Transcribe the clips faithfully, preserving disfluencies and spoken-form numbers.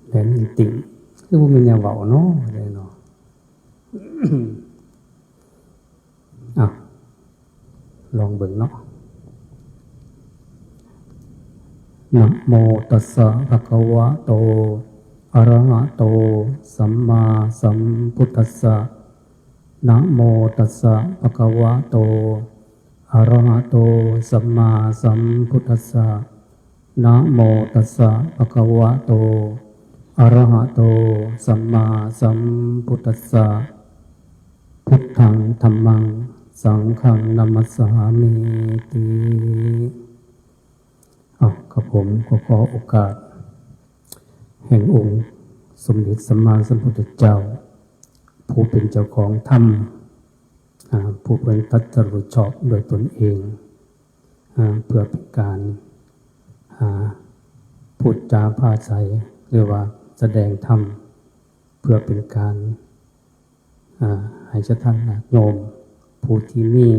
แผนอินติ่ง คือบ่มีแนวเว้าเนาะ เลยเนาะ อ่ะ ลองเบิ่งเนาะ นะโมตัสสะภะคะวะโต อะระหะโต สัมมาสัมพุทธัสสะ นะโมตัสสะภะคะวะโต อะระหะโต สัมมาสัมพุทธัสสะ นะโมตัสสะภะคะวะโต อะระหะโต สัมมาสัมพุทธัสสะ พุทธัง ธัมมัง สังฆัง นะมัสสามิติ อ้าว ครับผม ก็ขอโอกาส แห่งองค์สมเด็จสัมมาสัมพุทธเจ้า ผู้เป็นเจ้าของธรรม อ่า ผู้เป็นตรัสรู้ชอบโดยตนเอง อ่า เพื่อเป็นการ อ่า พูดจาปราศรัย หรือว่าแสดงธรรม เพื่อเป็นการ อ่า ให้ศรัทธาญาติโยม ผู้ที่มี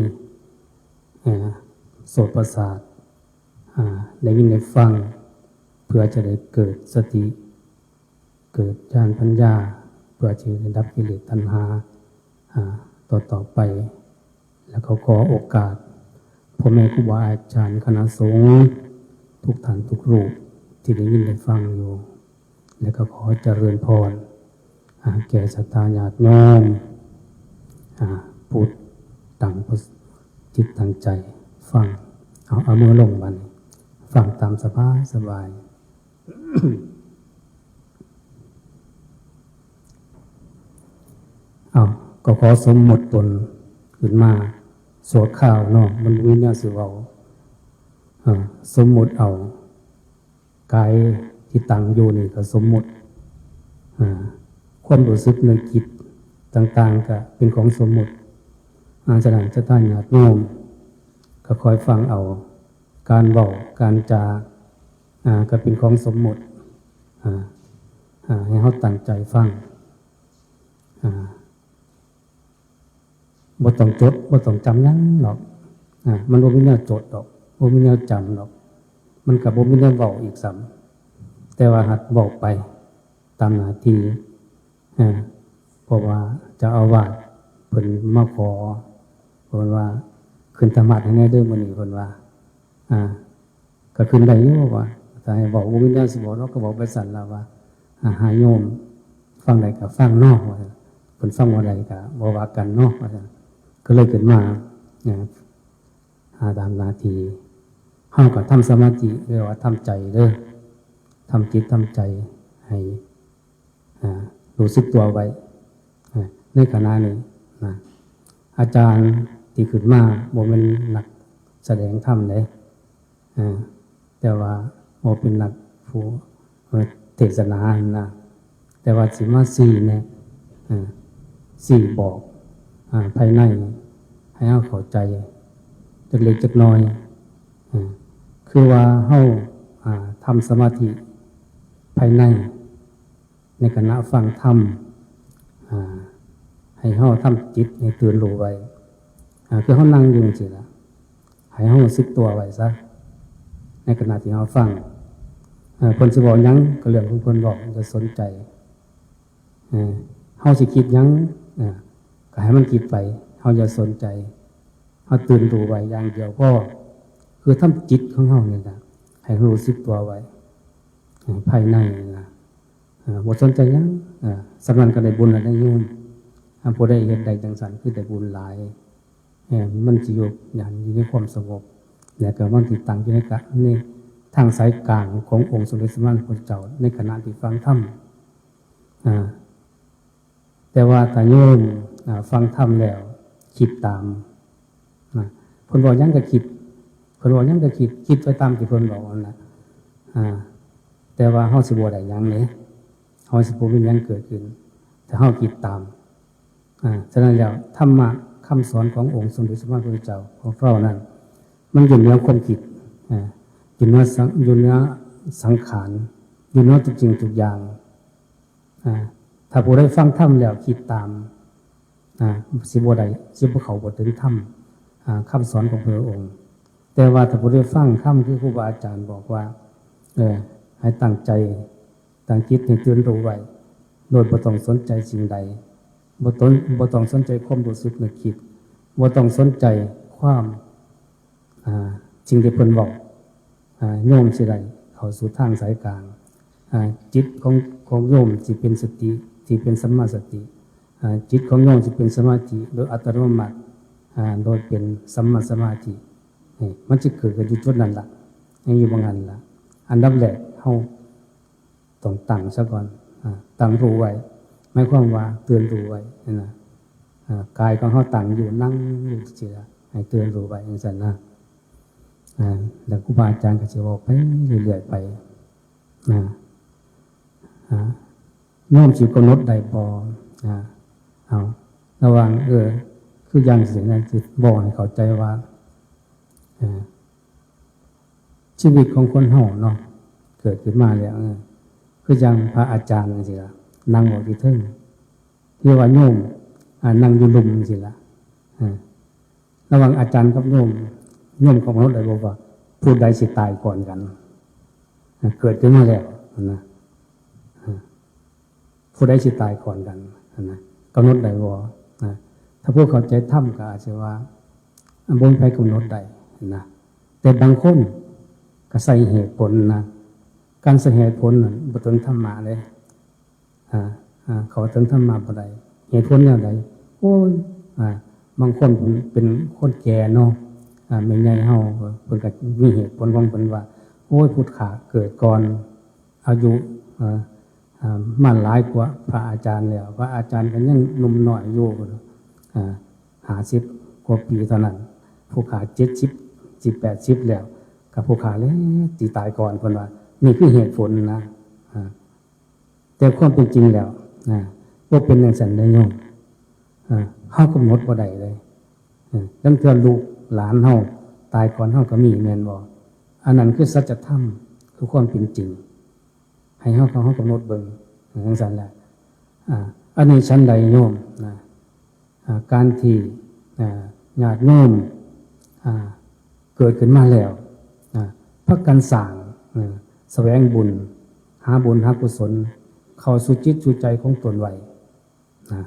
อ่า โสตประสาท อ่า ได้ยินได้ฟัง เพื่อจะได้เกิดสติ เกิดญาณปัญญา เพื่อจะได้ดับกิเลสตัณหา อ่า ต่อๆ ไป แล้วก็ขอโอกาส พ่อแม่ครูบาอาจารย์คณะสงฆ์ทุกท่านทุกรูปที่ได้ยินได้ฟังอยู่ แล้วก็ขอเจริญพร อ่า แก่ศรัทธาญาติโยม อ่า ผู้ตั้งจิตตั้งใจฟัง เอา เอามือลงบัดนี้ ฟังตามสบายสบาย เอา ก็ขอสมมุติตนขึ้นมาชั่วคราวเนาะ มันบ่มีแนวสิเว้า เอ่อ สมมุติเอา กายที่ตั้งอยู่นี่ก็สมมุติ อ่า ความรู้สึกนึกคิดต่างๆ ก็เป็นของสมมุติ อ่า ฉะนั้นศรัทธาญาติโยมก็คอยฟังเอา การเว้า การจา อ่า ก็เป็นของสมมุติ อ่า อ่า ให้เฮาตั้งใจฟัง อ่า บ่ต้องจด บ่ต้องจำหยังดอก อ่า มันบ่มีแนวจดดอก บ่มีแนวจำดอก มันก็บ่มีแนวเว้าอีกซ้ำ แต่ว่าหัดเว้าไปตามหน้าที่ อ่า เพราะว่าเจ้าอาวาสเพิ่นมาขอ เพิ่นว่า "ขึ้นธรรมาสน์ให้แหน่เด้อมื้อนี้" เพิ่นว่า อ่า ก็ขึ้นได้อยู่ว่า ถ้าให้เว้าบ่มีแนวสิเว้า เฮาก็เว้าไปซั่นล่ะว่า อ่า ให้โยมฟังได้ก็ฟังเนาะ ว่าซั่น เพิ่นฟังบ่ได้ก็บ่ว่ากันเนาะ ว่าซั่น ก็เลยขึ้นมา อ่า หาตามหน้าที่ เฮาก็ทำสมาธิ เรียกว่าทำใจเด้อ ทำจิตทำใจให้ อ่า รู้สึกตัวไว้ อ่า ในขณะนี้นะ อาจารย์ที่ขึ้นมาบ่แม่นนักแสดงธรรมเด้ อ่า แต่ว่าบ่เป็นนักผู้ เอ่อ เทศนาหั่นนะ แต่ว่าสิมาชี้แนะ อ่า ชี้บอก อ่า ภายใน ให้เฮาเข้าใจจักเล็กจักน้อย อ่า คือว่าเฮา อ่า ทำสมาธิภายใน ในขณะฟังธรรม อ่า ให้เฮาทำจิตให้ตื่นรู้ไว้ อ่า คือเฮานั่งอยู่จั่งซี้ล่ะ ให้เฮารู้สึกตัวไว้ซะ ในขณะที่เฮาฟัง เอ่อ เพิ่นสิเว้าหยังก็เรื่องของเพิ่นเว้า อย่าสนใจ เอ่อ เฮาสิคิดหยัง อ่า ก็ให้มันคิดไป เฮาอย่าสนใจ เฮาตื่นรู้ไว้อย่างเดียวพอ คือทำจิตของเฮานี่ล่ะ ให้รู้สึกตัวไว้ เอ่อ ภายในนี่ล่ะ อ่า บ่สนใจหยัง อ่า ส่ำนั้นก็ได้บุญแล้วเด้โยม อ่า ผู้ใดเฮ็ดได้จั่งซั้นคือได้บุญหลาย เอ่อ มันสิอยู่ อย่างอยู่ในความสงบ แล้วก็มันสิตั้งอยู่ในกะ ในทางสายกลางขององค์สมเด็จสมมาสัมพุทธเจ้า ในขณะที่ฟังธรรม อ่า แต่ว่าถ้าโยม อ่า ฟังธรรมแล้วคิดตาม นะ เพิ่นเว้าหยังก็คิด เพิ่นเว้าหยังก็คิด คิดไปตามที่เพิ่นเว้านั่นล่ะ อ่า แต่ว่าเฮาสิบ่ได้หยังเด้ เฮาสิบ่มีหยังเกิดขึ้น ถ้าเฮาคิดตาม อ่า ฉะนั้นแล้ว ธรรมะคำสอนขององค์สมเด็จสมมาสัมพุทธเจ้าของเรานั้น มันอยู่เหนือความคิด อ่า อยู่เหนือสัง อยู่เหนือสังขาร อยู่เหนือทุกสิ่งทุกอย่าง อ่า ถ้าผู้ใดฟังธรรมแล้วคิดตาม อ่า สิบ่ได้ สิบ่เข้าบ่ถึงธรรม อ่า คำสอนของพระองค์ แต่ว่าถ้าผู้ใดฟังธรรมคือครูบาอาจารย์บอกว่า เออ ให้ตั้งใจ ตั้งจิตให้ตื่นรู้ไว้ โดยบ่ต้องสนใจสิ่งใด บ่ต้องบ่ต้องสนใจความรู้สึกนึกคิด บ่ต้องสนใจความ อ่า สิ่งที่เพิ่นบอก อ่า โยมสิได้เข้าสู่ทางสายกลาง อ่า จิตของ ของโยมสิเป็นสติ สิเป็นสัมมาสติ อ่า จิตของโยมสิเป็นสมาธิโดยอัตโนมัติ อ่า โดยเป็นสัมมาสมาธิ นี่มันสิเกิดขึ้นอยู่จุดนั้นล่ะ ยังอยู่บ่หั้นล่ะ อันดับแรกเฮาต้องตั้งซะก่อน อ่า ตั้งรู้ไว้ หมายความว่าตื่นรู้ไว้นะ อ่า กายของเฮาตั้งอยู่ นั่งอยู่จั่งซี้ล่ะ ให้ตื่นรู้ไว้จั่งซั้นนะ อ่า แล้วครูบาอาจารย์ก็สิเว้าไปเรื่อยๆไป นะ อ่า โยมสิกำหนดได้บ่ อ่า เอา ระหว่าง เออ คืออย่างซี้นะ สิบอกให้เข้าใจว่า อ่า ชีวิตของคนเฮาเนาะ เกิดขึ้นมาแล้ว เออ คืออย่างพระอาจารย์จั่งซี้ล่ะ นั่งอยู่ที่เทิง หรือว่าโยม อ่า นั่งอยู่ลุ่มจั่งซี้ล่ะ อ่า ระหว่างอาจารย์กับโยม โยมกำหนดได้บ่ว่า ผู้ใดสิตายก่อนกัน อ่า เกิดขึ้นมาแล้วนะ อ่า ผู้ใดสิตายก่อนกันนะ กำหนดได้บ่นะ ถ้าผู้เข้าใจธรรมก็อาจสิว่า อ่า บ่มีไผกำหนดได้นะ แต่บางคนก็ใส่เหตุผลนะ การใส่เหตุผลนั่นบ่ถึงธรรมะเด้ อ่า อ่า เข้าถึงธรรมะบ่ได้ เหตุผลแนวใด โอ้ย อ่า บางคนเพิ่นเป็นคนแก่เนาะ อ่า แม่ใหญ่เฮา เพิ่นก็มีเหตุผลของเพิ่นว่า โอ้ย พุทธะเกิดก่อน อายุ อ่า อ่า มาหลายกว่าพระอาจารย์แล้ว พระอาจารย์ก็ยังหนุ่มน้อยอยู่ อ่า ห้าสิบกว่าปีเท่านั้น พุทธะเจ็ดสิบ สิบ แปดสิบแล้ว กับพุทธะแล้วสิตายก่อน เพิ่นว่า นี่คือเหตุผลนะ อ่า แต่ความเป็นจริงแล้ว อ่า บ่เป็นจั่งซั้นเด้อโยม อ่า เฮากำหนดบ่ได้เลย อ่า ลางเทื่อลูกหลานเฮาตายก่อนเฮาก็มี แม่นบ่ อันนั้นคือสัจธรรม คือความเป็นจริง ให้เฮา เฮากำหนดเบิ่ง จั่งซั้นแหละ อ่า อันนี้ฉันใดโยมนะ อ่า การที่ อ่า ญาติโยม อ่า เกิดขึ้นมาแล้ว อ่า พากันสร้าง อ่า แสวงบุญ หาบุญหากุศล เข้าสู่จิตสู่ใจของตนไว้ นะ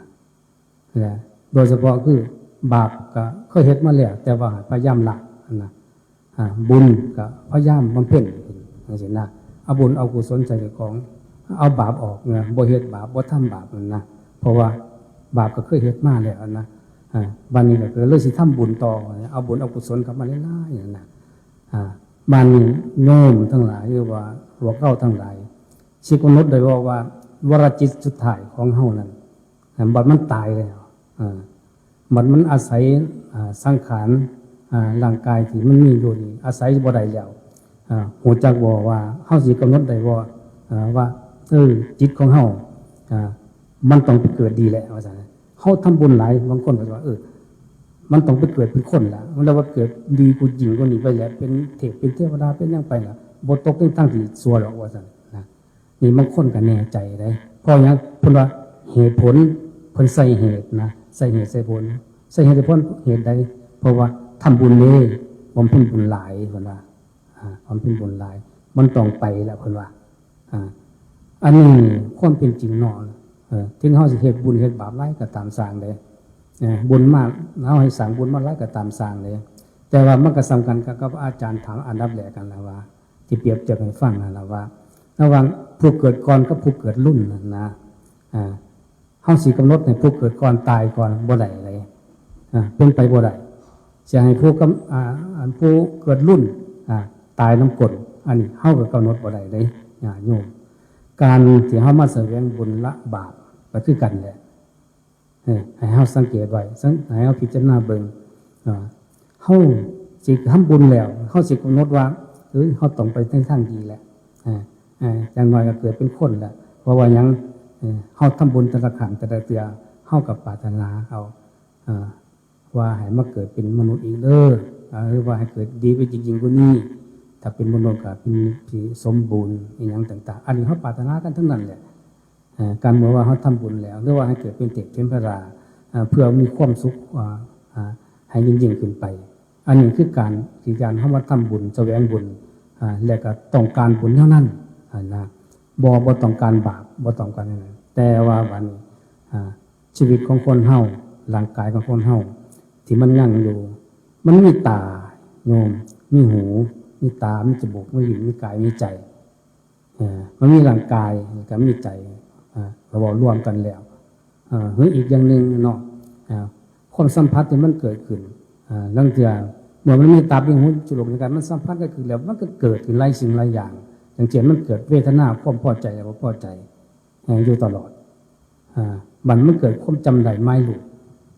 นะ โดยเฉพาะคือบาปก็เคยเฮ็ดมาแล้ว แต่ว่าพยายามละนะ อ่า บุญก็พยายามบำเพ็ญจั่งซี้นะ เอาบุญเอากุศลใส่เจ้าของ เอาบาปออกนะ บ่เฮ็ดบาป บ่ทำบาปนั่นนะ เพราะว่าบาปก็เคยเฮ็ดมาแล้วนะ อ่า บัดนี้ก็เลยสิทำบุญต่อ เอาบุญเอากุศลกลับมาหลายๆนั่นนะ อ่า บัดนี้โยมทั้งหลาย หรือว่าพวกเราทั้งหลาย สิกำหนดได้บ่ว่า วรจิตสุดท้ายของเฮานั้น อ่า บัดมันตายแล้ว อ่า บัดมันอาศัย อ่า สังขาร อ่า ร่างกายที่มันมีอยู่นี่ อาศัยบ่ได้แล้ว อ่า ฮู้จักบ่ว่าเฮาสิกำหนดได้บ่ อ่า ว่า เออ จิตของเฮา อ่า มันต้องไปเกิดดีแหละ ว่าซั่น เฮาทำบุญหลาย บางคนก็ว่า เออ มันต้องไปเกิดเป็นคนละ มันเรียกว่าเกิดดีกว่ายิ่งกว่านี้ไปแหละ เป็นเทพ เป็นเทวดา เป็นหยังไปละ บ่ตกในทางที่ชั่วหรอก ว่าซั่นนะ นี่บางคนก็แน่ใจได้ เพราะหยัง เพิ่นว่าเหตุผล เพิ่นใส่เหตุนะ ใส่เหตุใส่ผล ใส่เหตุใส่ผล เหตุใด เพราะว่าทำบุญเด้ บำเพ็ญบุญหลาย เพิ่นว่า อ่า บำเพ็ญบุญหลาย มันต้องไปแล้ว เพิ่นว่า อ่า อันนี้ความเป็นจริงเนาะ เออ ถึงเฮาสิเฮ็ดบุญเฮ็ดบาปหลายก็ตามสร้างเด้ เออ บุญมา เฮาให้สร้างบุญมาหลายก็ตามสร้างเด้ แต่ว่ามันก็สำคัญกับ กับอาจารย์ถามอันดับแรกกันแล้วว่า ที่เปรียบเทียบให้ฟังนั่นล่ะว่า ระหว่างผู้เกิดก่อนกับผู้เกิดรุ่นนั่นนะ อ่า เฮาสิกำหนดให้ผู้เกิดก่อนตายก่อนบ่ได้เลย อ่า เป็นไปบ่ได้ สิให้ผู้กำ อ่า อันผู้เกิดรุ่น อ่า ตายนำก้น อันนี้เฮาก็กำหนดบ่ได้เลย ญาติโยม การที่เฮามาแสวงบุญละบาปก็คือกันแหละ เออ ให้เฮาสังเกตไว้ สัง ให้เฮาพิจารณาเบิ่ง อ่า เฮาสิทำบุญแล้ว เฮาสิกำหนดว่า เอ้ย เฮาต้องไปในทางดีแหละ อ่า อ่า อย่างน้อยก็เกิดเป็นคนแหละ เพราะว่าหยัง เออ เฮาทำบุญแต่ละครั้งแต่ละเทื่อ เฮาก็ปรารถนาเอา อ่า ว่าให้มาเกิดเป็นมนุษย์อีกเด้อ อ่า หรือว่าให้เกิดดีไปยิ่งๆกว่านี้ ถ้าเป็นมนุษย์ก็เป็นที่สมบูรณ์ อีหยังต่างๆ อันนี้เฮาปรารถนากันทั้งนั้นแหละ เอ่อ การเมื่อว่าเฮาทำบุญแล้ว หรือว่าให้เกิดเป็นเทพเทวดา อ่า เพื่อมีความสุข อ่า อ่า ให้ยิ่งๆขึ้นไป อันนี้คือการที่การเฮามาทำบุญ แสวงบุญ อ่า และก็ต้องการบุญแนวนั้น อ่า นะ บ่ บ่ต้องการบาป บ่ต้องการหยัง แต่ว่าบัดนี้ อ่า ชีวิตของคนเฮา ร่างกายของคนเฮา ที่มันยังอยู่ มันมีตา โยม มีหู มีตา มีจมูก มีลิ้น มีกาย มีใจ เอ่อ มันมีร่างกาย แล้วก็มีใจ อ่า เราเว้ารวมกันแล้ว อ่า หรืออีกอย่างหนึ่งเนาะ อ่า ความสัมผัสที่มันเกิดขึ้น อ่า ลางเทื่อ เมื่อมันมีตา มีหู จมูก ลิ้น กาย มันสัมผัสกันขึ้นแล้ว มันก็เกิดขึ้นหลายสิ่งหลายอย่าง อย่างเช่น มันเกิดเวทนา ความพอใจ และบ่พอใจ เอ่อ อยู่ตลอด อ่า บัดมันเกิดความจำได้หมายรู้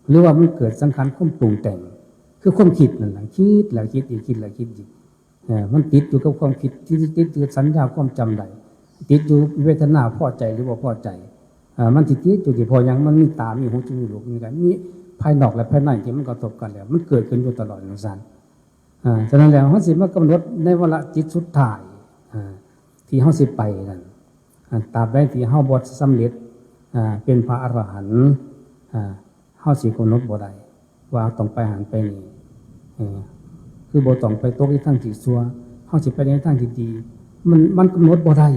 หรือว่ามันเกิดสังขารความปรุงแต่ง คือความคิดนั่นแหละ คิดแล้วคิดอีก คิดแล้วคิดอีก เอ่อ มันติดอยู่กับความคิด ติด ติดอยู่สัญญาความจำได้ ติดอยู่เวทนาพอใจหรือบ่พอใจ อ่า มันสิติดอยู่ที่ เพราะหยัง มันมีตา มีหู จมูก ลิ้น กาย มีภายนอกและภายในที่มันกระทบกันแล้ว มันเกิดขึ้นอยู่ตลอดจั่งซั้น อ่า ฉะนั้นแล้ว เฮาสิมากำหนดในวาระจิตสุดท้าย อ่า ที่เฮาสิไปนั่น อ่า ตราบใดที่เฮาบ่สำเร็จ อ่า เป็นพระอรหันต์ อ่า เฮาสิกำหนดบ่ได้ ว่าต้องไปหั้นไปนี่ เออ คือบ่ต้องไปตกในทางที่ชั่ว เฮาสิไปในทางที่ดี มัน มันกำหนดบ่ได้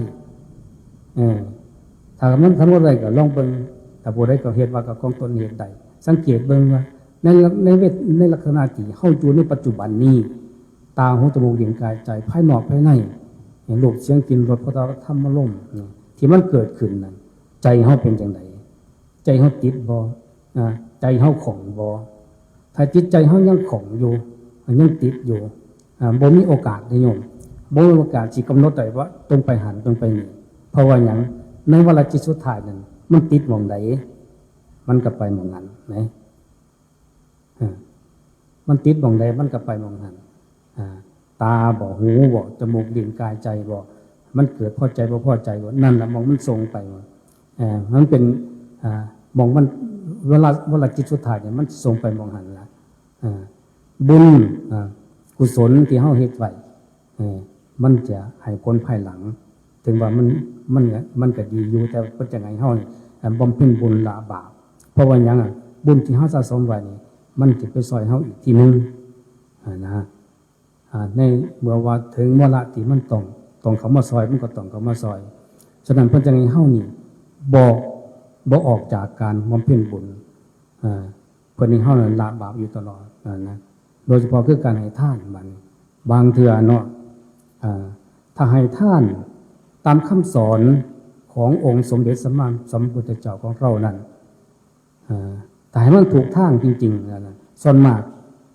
เออ ถ้ามันกำหนดได้ก็ลองเบิ่ง ถ้าผู้ใดก็เฮ็ดว่าก็ของตนเฮ็ดได้ สังเกตเบิ่งว่า ใน ในเวท ในลักษณะที่เฮาอยู่ในปัจจุบันนี้ ตา หู จมูก ลิ้น กาย ใจ ภายนอก ภายใน รูป เสียง กลิ่น รส โผฏฐัพพะ ธรรมารมณ์ ที่มันเกิดขึ้นนั้น ใจเฮาเป็นจั่งใด ใจเฮาติดบ่ อ่า ใจเฮาข้องบ่ ถ้าจิตใจเฮายังข้องอยู่ ยังติดอยู่ อ่า บ่มีโอกาสเด้โยม บ่มีโอกาสสิกำหนดได้ว่าต้องไปหั้นต้องไปนี่ เพราะว่าหยัง ในวาระจิตสุดท้ายนั้น มันติดหม่องใด มันก็ไปหม่องนั้นนะ อ่า มันติดหม่องใด มันก็ไปหม่องนั้น อ่า ตาบ่ หูบ่ จมูก ลิ้น กาย ใจบ่ มันเกิดพอใจบ่พอใจบ่ นั่นล่ะหม่องมันส่งไป เอ่อ มันเป็น อ่า หม่องมัน เวลา เวลาจิตสุดท้ายเนี่ย มันส่งไปหม่องหั้นล่ะ อ่า บุญ อ่า กุศลที่เฮาเฮ็ดไว้ เอ่อ มันจะให้ผลภายหลัง ถึงว่ามัน มัน มันก็ดีอยู่ แต่เพิ่นจะให้เฮานี่ อ่า บำเพ็ญบุญละบาป เพราะว่าหยังอะ บุญที่เฮาสะสมไว้นี่ มันสิไปซ่อยเฮาอีกทีหนึ่ง อ่า นะ อ่า ในเมื่อว่าถึงวาระที่มันต้อง ต้องเข้ามาซ่อย มันก็ต้องเข้ามาซ่อย ฉะนั้นเพิ่นจั่งให้เฮานี่ บ่ บ่ออกจากการบำเพ็ญบุญ อ่า เพิ่นให้เฮานั้นละบาปอยู่ตลอด อ่า นะ โดยเฉพาะคือการให้ทานบัดนี้ บางเทื่อเนาะ อ่า ถ้าให้ทานตามคำสอนขององค์สมเด็จสัมมาสัมพุทธเจ้าของเรานั้น อ่า ถ้าให้มันถูกทางจริงๆ นะ ส่วนมาก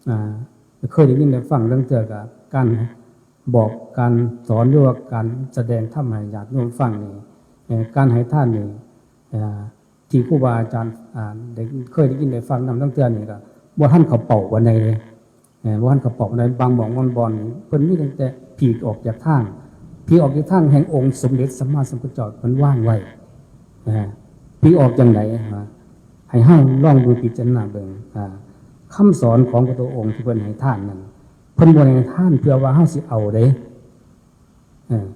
อ่า เคยได้ยินได้ฟังเรื่องเทื่อกับการบอกการสอนหรือว่าการแสดงธรรมให้ญาติโยมฟังนี่ เอ่อ การให้ทานนี่ อ่า ที่ครูบาอาจารย์ อ่า ได้ เคยได้ยินได้ฟังนำตั้งเทื่อนี่ก็บ่ทันเข้าเป้าปานใดเลย เอ่อ บ่ทันเข้าเป้าปานใด บางหม่องบางบ่อนนี่ เพิ่นมีตั้งแต่ผีออกจากทาง ผีออกจากทางแห่งองค์สมเด็จสัมมาสัมพุทธเจ้าเพิ่นวางไว้ นะฮะ ผีออกจั่งใด ฮะ ให้เฮาลองดูพิจารณาเบิ่ง อ่า คำสอนของพระพุทธองค์ที่เพิ่นให้ทานนั้น เพิ่นบ่ได้ให้ทานเพื่อว่าเฮาสิเอาเด้ เออ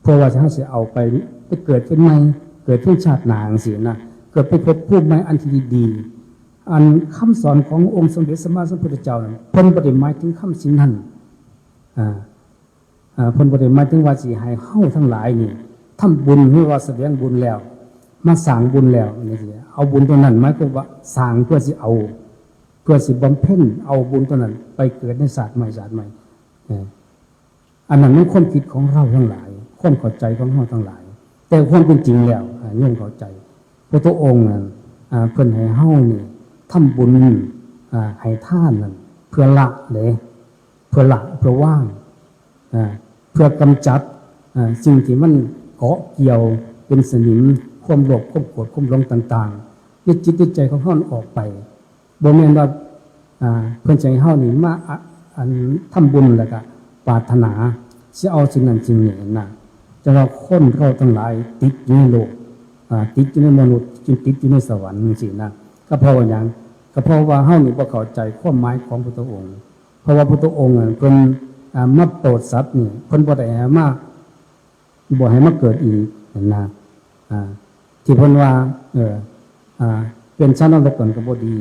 เพราะว่าถ้าสิเอาไป ไปเกิดเป็นใหม่ เกิดเป็นชาติหน้าจั่งซี้นะ เกิดไปพบภูมิใหม่อันที่ดีๆ อันคำสอนขององค์สมเด็จสัมมาสัมพุทธเจ้านั้น เพิ่นบ่ได้หมายถึงคำสิ่งนั้น อ่า อ่า เพิ่นบ่ได้หมายถึงว่าสิให้เฮาทั้งหลายนี่ทำบุญ หรือว่าแสวงบุญแล้ว มาสร้างบุญแล้วนี่สิ เอาบุญตรงนั้นหมายความว่าสร้างเพื่อสิเอา เพื่อสิบำเพ็ญเอาบุญตรงนั้นไปเกิดในชาติใหม่ ชาติใหม่ เออ อันนั้นมันความคิดของเราทั้งหลาย ความเข้าใจของเราทั้งหลาย แต่ความเป็นจริงแล้ว อ่า โยมเข้าใจ พระพุทธองค์นั้น อ่า เพิ่นให้เฮานี่ทำบุญ อ่า ให้ทานนั่นเพื่อละเด้ เพื่อละ เพื่อวาง อ่า เพื่อกำจัด อ่า สิ่งที่มันเกาะเกี่ยวเป็นสนิม ความโลภ ความโกรธ ความหลงต่างๆ ในจิตในใจของเฮาออกไป บ่แม่นว่า อ่า เพิ่นสิให้เฮานี่มา อ่ะ อันทำบุญแล้วก็ปรารถนาสิเอาสิ่งนั้นสิ่งนี้นะ แต่ว่าคนเราทั้งหลายติดอยู่ในโลก อ่า ติดอยู่ในมนุษย์ จนติดอยู่ในสวรรค์จั่งซี้นะ ก็เพราะว่าหยัง ก็เพราะว่าเฮานี่บ่เข้าใจความหมายของพุทธองค์ เพราะว่าพุทธองค์อะเพิ่น อ่า มาโปรดสัตว์นี่ เพิ่นบ่ได้ให้มา บ่ให้มาเกิดอีกนะ อ่า ที่เพิ่นว่า เออ อ่า เป็นสัตว์นรกนั่นก็บ่ดี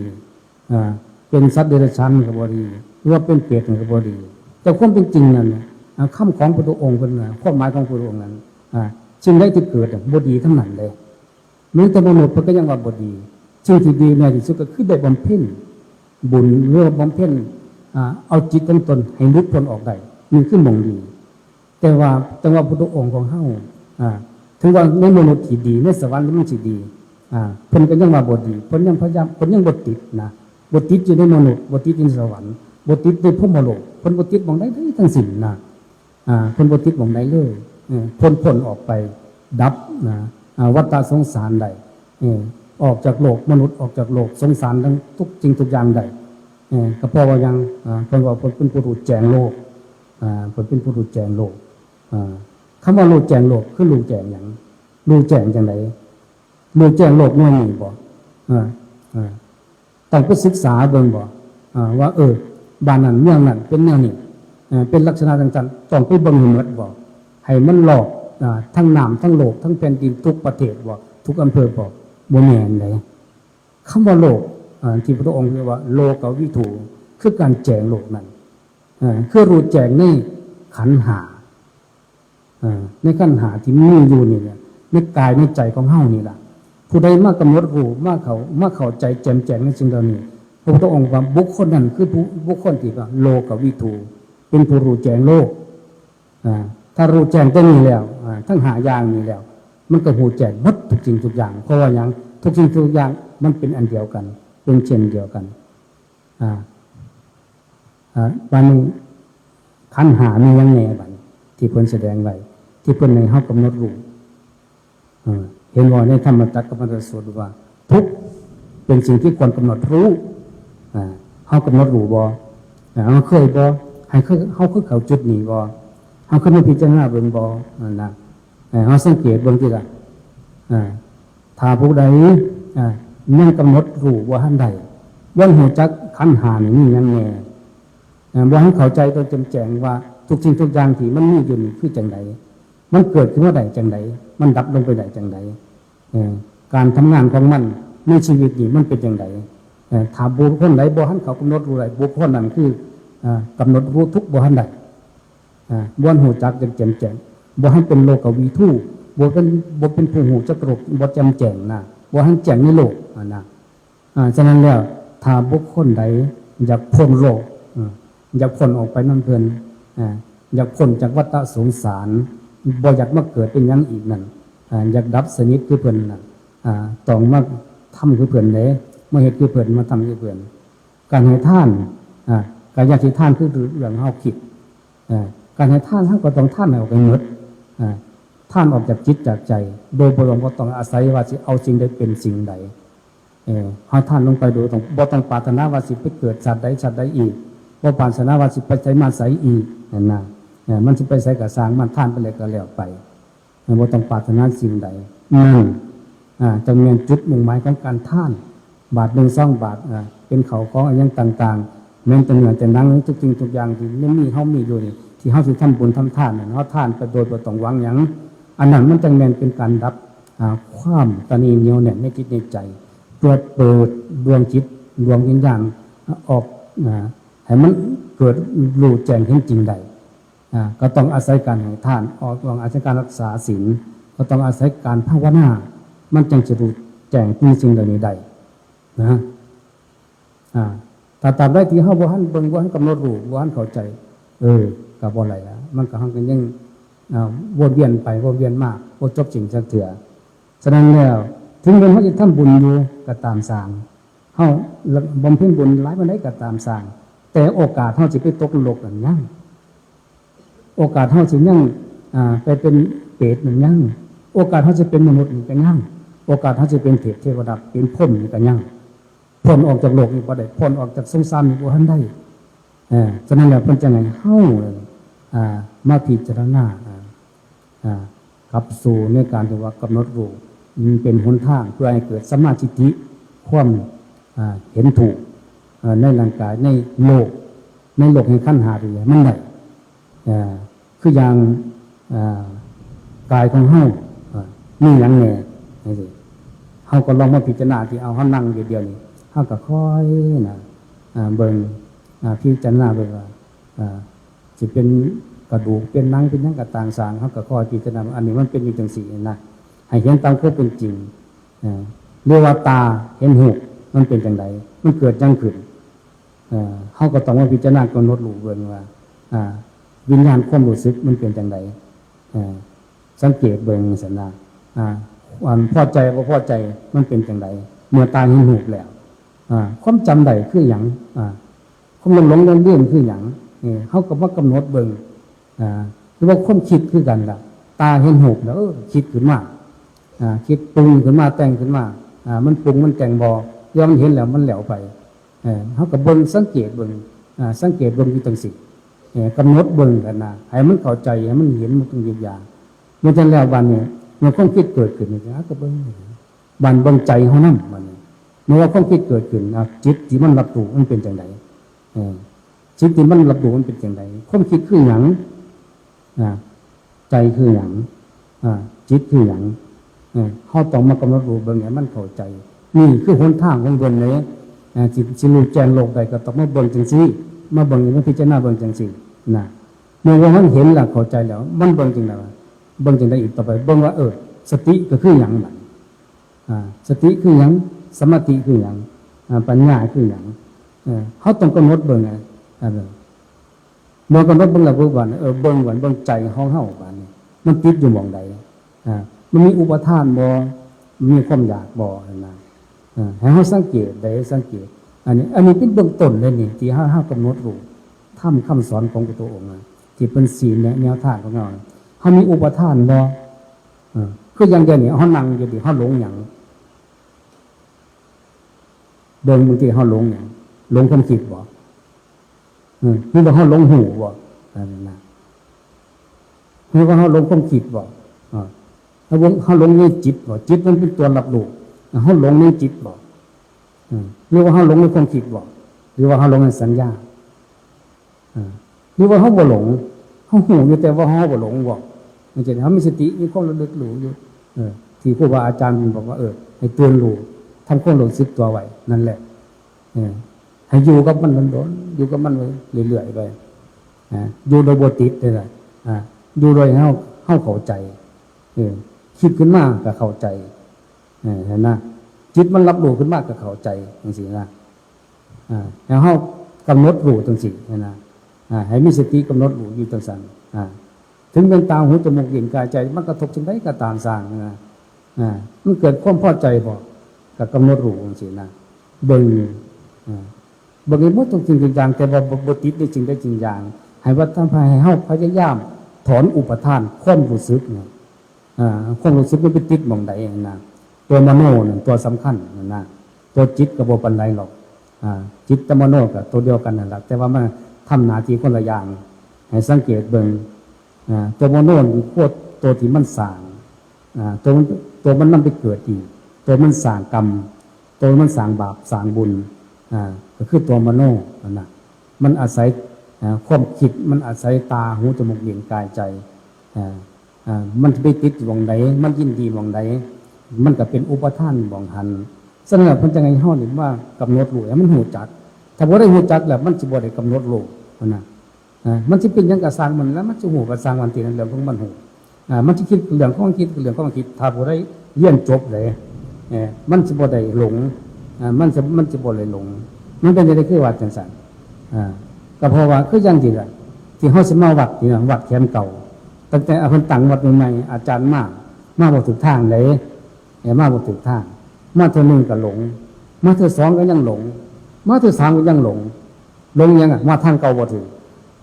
อ่า เป็นสัตว์เดรัจฉานนั่นก็บ่ดี หรือว่าเป็นเปรตนั่นก็บ่ดี แต่ความเป็นจริงนั่นน่ะ อ่า คำของพระพุทธองค์เพิ่นน่ะ ความหมายของพระพุทธองค์นั้น อ่า สิ่งใดที่เกิดน่ะบ่ดีทั้งนั้นเลย แม้แต่มนุษย์เพิ่นก็ยังว่าบ่ดี สิ่งที่ดีแน่ที่สุดก็คือได้บำเพ็ญบุญ หรือว่าบำเพ็ญ อ่า เอาจิตของตนให้หลุดพ้นออกได้ นี่คือหม่องดี แต่ว่า แต่ว่าพุทธองค์ของเฮา อ่า ถึงว่าในมนุษย์ที่ดี ในสวรรค์มันสิดี อ่า เพิ่นก็ยังว่าบ่ดี เพิ่นยังพยายาม เพิ่นยังบ่ติดนะ บ่ติดอยู่ในมนุษย์ บ่ติดอยู่ในสวรรค์ บ่ติดในพรหมโลก เพิ่นบ่ติดหม่องใดๆทั้งสิ้นนะ อ่า เพิ่นบ่ติดหม่องใดเลย เออ เพิ่นพ้นออกไป ดับนะ อ่า วัฏสงสารได้ เออ ออกจากโลกมนุษย์ ออกจากโลกสงสารทั้งทุกสิ่งทุกอย่างได้ เออ ก็เพราะว่าหยัง อ่า เพิ่นว่าเพิ่นเป็นผู้รู้แจ้งโลก อ่า เพิ่นเป็นผู้รู้แจ้งโลก อ่า คำว่ารู้แจ้งโลกคือรู้แจ้งหยัง รู้แจ้งจังได๋ รู้แจ้งโลกหน่วยนี้บ่ อ่า อ่า ต้องไปศึกษาเบิ่งบ่ อ่า ว่า เออ บ้านนั้นเมืองนั้นเป็นแนวนี้ เอ่อ เป็นลักษณะจังซั่น ต้องไปเบิ่งให้หมดบ่ ให้มันรอบ อ่า ทั้งน้ำทั้งโลก ทั้งแผ่นดินทุกประเทศบ่ ทุกอำเภอบ่ บ่แม่นเด้ คำว่าโลก อ่า ที่พระองค์เรียกว่าโลกวิถู คือการแจ้งโลกนั้น เอ่อ คือรู้แจ้งในขันธ์ห้า อ่า ในขันธ์ห้าที่มีอยู่นี่แหละ ในกายในใจของเฮานี่ล่ะ ผู้ใดมากำหนดรู้ มาเข้า มาเข้าใจแจ่มแจ้งในสิ่งเหล่านี้ พระพุทธองค์ว่าบุคคลนั้นคือผู้ บุคคลที่ว่าโลกวิถู เป็นผู้รู้แจ้งโลก อ่า ถ้ารู้แจ้งตัวนี้แล้ว อ่า ทั้งห้าอย่างนี้แล้ว มันก็รู้แจ้งหมดทุกสิ่งทุกอย่าง เพราะว่าหยัง ทุกสิ่งทุกอย่างมันเป็นอันเดียวกัน เป็นเช่นเดียวกัน อ่า อ่า บัดนี้ขันธ์ห้ามีหยังแหน่บัดนี้ ที่เพิ่นแสดงไว้ ที่เพิ่นให้เฮากำหนดรู้ เออ เห็นบ่ในธรรมจักรกัปปวัตตสูตรว่า ทุกข์เป็นสิ่งที่ควรกำหนดรู้ อ่า เฮากำหนดรู้บ่ อ่า เฮาเคยบ่ ให้เคย เฮาเคยเข้าจุดนี้บ่ เฮาเคยมาพิจารณาเบิ่งบ่ นั่นนะ เออ เฮาสังเกตเบิ่งติล่ะ อ่า ถ้าผู้ใด อ่า ยังกำหนดรู้บ่ทันได้ บ่ฮู้จักขันธ์ห้านี่มีหยังแหน่ อ่า บ่ทันเข้าใจตัวแจ่มแจ้งว่าทุกสิ่งทุกอย่างที่มันมีอยู่นี่คือจังใด มันเกิดขึ้นมาได้จังใด มันดับลงไปได้จังใด เอ่อ การทำงานของมันในชีวิตนี่มันเป็นจังใด เอ่อ ถ้าบุคคลใดบ่ทันเข้ากำหนดรู้ได้ บุคคลนั้นคือ อ่า กำหนดรู้ทุกข์บ่ทันได้ อ่า บ่ทันฮู้จักอย่างแจ่มแจ้ง บ่ทันเป็นโลกวิถู บ่เป็น บ่เป็นผู้ฮู้จักโลก บ่แจ่มแจ้งนะ บ่ทันแจ้งในโลก อ่า นะ อ่า ฉะนั้นแล้ว ถ้าบุคคลใดอยากพ้นโลก อ่า อยากพ้นออกไปนำเพิ่น อ่า อยากพ้นจากวัฏสงสาร บ่อยากมาเกิดเป็นหยังอีกนั่น อ่า อยากดับสนิทคือเพิ่นน่ะ อ่า ต้องมาทำคือเพิ่นเด้ มาเฮ็ดคือเพิ่น มาทำคือเพิ่น การให้ทาน อ่า การอยากสิทานคือเรื่องเฮาคิด อ่า การให้ทานเฮาก็ต้องทานให้ออกไปหมด อ่า ทานออกจากจิตจากใจ โดยบ่ต้อง บ่ต้องอาศัยว่าสิเอาสิ่งใดเป็นสิ่งใด เออ ให้ทานลงไปโดยต้อง บ่ต้องปรารถนาว่าสิไปเกิดชาติใดชาติใดอีก บ่ปรารถนาว่าสิไปไสมาไสอีก นั่นนะ เออ มันสิไปไสก็ซ่างมัน ทานไปเลยก็แล้วไป เออ บ่ต้องปรารถนาสิ่งใด นั่น อ่า จั่งแม่นจุดมุ่งหมายของการทาน บาทหนึ่ง สองบาท อ่า เป็นข้าวของอะหยังต่างๆ แม้นแต่เนื้อแต่หนัง ทุกสิ่งทุกอย่างที่มันมี เฮามีอยู่นี่ ที่เฮาสิทำบุญทำทานนั่น เฮาทานไปโดยบ่ต้องหวังหยัง อันนั้นมันจั่งแม่นเป็นการดับ อ่า ความตระหนี่เหนียวแน่นในจิตในใจ เพื่อเปิดดวงจิต ดวงวิญญาณ ออก อ่า ให้มันเกิดรู้แจ้งเห็นจริงได้ อ่า ก็ต้องอาศัยการให้ทาน ออก ต้องอาศัยการรักษาศีล ก็ต้องอาศัยการภาวนา มันจั่งสิรู้แจ้งในสิ่งเหล่านี้ได้ นะ อ่า ถ้าตราบใดที่เฮาบ่ทันเบิ่ง บ่ทันกำหนดรู้ บ่ทันเข้าใจ เออ ก็บ่ไหลละ มันก็ เฮาก็ยัง อ่า วนเวียนไป วนเวียนมา บ่จบสิ้นจักเทื่อ ฉะนั้นแล้ว ถึงแม้นเฮาสิทำบุญอยู่ก็ตามสร้าง เฮาบำเพ็ญบุญหลายปานใดก็ตามสร้าง แต่โอกาสเฮาสิไปตกนรกนั่นยัง โอกาสเฮาสิยัง อ่า ไปเป็นเปรตนั่นยัง โอกาสเฮาสิเป็นมนุษย์นี่ก็ยัง โอกาสเฮาสิเป็นเทพเทวดา เป็นพรหมนี่ก็ยัง พ้นออกจากโลกนี้บ่ได้ พ้นออกจากสงสารนี้บ่ทันได้ เออ ฉะนั้นแล้วเพิ่นจั่งให้เฮา อ่า มาพิจารณา อ่า อ่า กลับสู่ในการที่ว่ากำหนดรู้ มันเป็นหนทางเพื่อให้เกิดสัมมาทิฏฐิ ความ อ่า เห็นถูก เอ่อ ในร่างกาย ในโลก ในโลกแห่งขันธ์ห้านี่มันได้ เอ่อ คืออย่าง เอ่อ กายของเฮา เอ่อ มีหยังแหน่ จั่งซี้ เฮาก็ลองมาพิจารณาที่ เอา เฮานั่งอยู่เดี๋ยวนี้ เฮาก็ค่อยนะ อ่า เบิ่ง อ่า พิจารณาเบิ่งว่า อ่า สิเป็น กระดูกเป็นหนังเป็นหยังก็ตางสร้าง เฮาก็คอยพิจารณา อันนี้มันเป็นอยู่จังซี่นะ ให้เห็นตามความเป็นจริง เอ่อ หรือว่าตาเห็นรูป มันเป็นจังได มันเกิดหยังขึ้น เอ่อ เฮาก็ต้องมาพิจารณากำหนดรู้เบิ่งว่า อ่า วิญญาณความรู้สึกมันเป็นจังได เอ่อ สังเกตเบิ่งซั่นนะ อ่า อันพอใจบ่พอใจมันเป็นจังได เมื่อตาเห็นรูปแล้ว อ่า ความจำได้คือหยัง อ่า ความหลงหลงลืมลืมคือหยัง เออ เฮาก็มากำหนดเบิ่ง อ่า หรือว่าความคิดคือกันล่ะ ตาเห็นรูปแล้ว เออ คิดขึ้นมา อ่า คิดปรุงขึ้นมา แต่งขึ้นมา อ่า มันปรุงมันแต่งบ่ ย่อมเห็นแล้วมันแล้วไป เออ เฮาก็เบิ่งสังเกตเบิ่ง อ่า สังเกตเบิ่งอยู่จังซี่ เออ กำหนดเบิ่งกันนะ ให้มันเข้าใจ ให้มันเห็นมันทุกอย่าง เมื่อจั่งแล้วบัดนี้ เมื่อความคิดเกิดขึ้นนี่ เฮาก็เบิ่ง บัดเบิ่งใจเฮานำบัดนี้ เมื่อว่าความคิดเกิดขึ้น อ่ะ จิตที่มันรับรู้มันเป็นจังได เออ จิตที่มันรับรู้มันเป็นจังได ความคิดคือหยัง อ่า ใจคือหยัง อ่า จิตคือหยัง เออ เฮาต้องมากำหนดรู้เบิ่งให้มันเข้าใจ นี่คือหนทางของเพิ่นเลย อ่า สิ สิรู้แจ้งโลกได้ก็ต้องมาเบิ่งจังซี่ มาเบิ่ง มาพิจารณาเบิ่งจังซี่ นะ เมื่อว่ามันเห็นแล้วเข้าใจแล้ว มันเบิ่งจังได๋วะ เบิ่งจังได๋อีกต่อไป เบิ่งว่า เออ สติก็คือหยังบัดนี้ อ่า สติคือหยัง สมาธิคือหยัง อ่า ปัญญาคือหยัง เออ เฮาต้องกำหนดเบิ่ง อ่า อ่า เมื่อกำหนดเบิ่งแล้วปุ๊บบัดนี้ เออ เบิ่งบัด เบิ่งใจของเฮาบัดนี้ มันติดอยู่หม่องใด อ่า มันมีอุปาทานบ่ มีความอยากบ่ หั่นนะ อ่า ให้เฮาสังเกตได้ สังเกต อันนี้ อันนี้เป็นเบื้องต้นเลยนี่ ที่เฮา เฮากำหนดรู้ ธรรมคำสอนของพระพุทธองค์นะ ที่เป็นศีลและแนวทางของเฮา เฮามีอุปาทานบ่ อ่า คืออย่างเดียวนี่ เฮานั่งอยู่นี่ เฮาหลงหยัง เบิ่งบางทีเฮาหลงหยัง หลงความคิดบ่ อืม หรือว่าเฮาหลงฮู้บ่ อันนั้นนะ หรือว่าเฮาหลงความคิดบ่ อ่า เฮาหลง เฮาหลงในจิตบ่ จิตมันเป็นตัวรับรู้ เฮาหลงในจิตบ่ อืม หรือว่าเฮาหลงในความคิดบ่ หรือว่าเฮาหลงในสัญญา อ่า หรือว่าเฮาบ่หลง เฮาฮู้อยู่แต่ว่าเฮาบ่หลงบ่ จั่งซี้ เฮามีสติ มีความระลึกรู้อยู่ เออ ที่ครูบาอาจารย์เพิ่นบอกว่า เออ ให้ตื่นรู้ ทำความรู้สึกตัวไว้ นั่นแหละ เออ ให้อยู่กับมันโดนๆ อยู่กับมันไว้เรื่อยๆ ไป อ่า อยู่โดยบ่ติดเลยล่ะ อ่า อยู่โดยเฮา เฮาเข้าใจ เออ คิดขึ้นมาก็เข้าใจ เออ หั้นนะ จิตมันรับรู้ขึ้นมาก็เข้าใจ จั่งซี้นะ อ่า ให้เฮากำหนดรู้จั่งซี้นะ อ่า ให้มีสติกำหนดรู้อยู่จั่งซั้น อ่า ถึงแม้นตา หู จมูก ลิ้น กาย ใจ มันกระทบจั่งใดก็ตามซ่างนะ อ่า มันเกิดความพอใจบ่ ก็กำหนดรู้จั่งซี้นะ เบิ่ง อ่า เบิ่งให้หมดทุกสิ่งทุกอย่าง แต่ว่าบ่ บ่ติดในสิ่งใดสิ่งอย่าง ให้ว่าทำให้เฮาพยายามถอนอุปาทานความรู้สึกเนี่ย อ่า ความรู้สึกมันไปติดหม่องใดนะ ตัวมโนนั่นตัวสำคัญนั่นนะ ตัวจิตก็บ่ปานใดหรอก อ่า จิตกับมโนก็ตัวเดียวกันนั่นแหละ แต่ว่ามันทำหน้าที่คนละอย่าง ให้สังเกตเบิ่ง อ่า ตัวมโนนี่คือตัวที่มันสร้าง อ่า ตัวมัน ตัวมันนำไปเกิดอีก ตัวมันสร้างกรรม ตัวมันสร้างบาปสร้างบุญ อ่า ก็คือตัวมโนนั่นนะ มันอาศัย อ่า ความคิด มันอาศัยตา หู จมูก ลิ้น กาย ใจ อ่า อ่า มันไปติดหม่องใด มันยินดีหม่องใด มันก็เป็นอุปาทานหม่องหั้น ฉะนั้นเพิ่นจั่งให้เฮานี่มากำหนดรู้ให้มันฮู้จัก ถ้าบ่ได้ฮู้จักแล้ว มันสิบ่ได้กำหนดรู้ หั้นนะ อ่า มันสิเป็นหยังก็ซ่างมัน แล้วมันสิฮู้ก็ซ่างมัน ที่นั่นเรื่องของมันฮู้ อ่า มันสิคิดเรื่องของมันคิด เรื่องของมันคิด ถ้าผู้ใดเรียนจบเลย เอ่อ มันสิบ่ได้หลง อ่า มันสิ มันสิบ่ได้หลง มันเป็นจั่งใดคือว่าจั่งซั้น อ่า ก็เพราะว่าคืออย่างที่ล่ะ ที่เฮาสิมาวัดนี่นะ วัดแขมเก่า ตั้งแต่เพิ่นตั้งวัดใหม่ๆ อาจารย์มา มาบ่ถูกทางเลย เอ่อ มาบ่ถูกทาง มาเทื่อหนึ่งก็หลง มาเทื่อสองก็ยังหลง มาเทื่อสามก็ยังหลง หลงหยังอะ มาทางเก่าบ่ถูก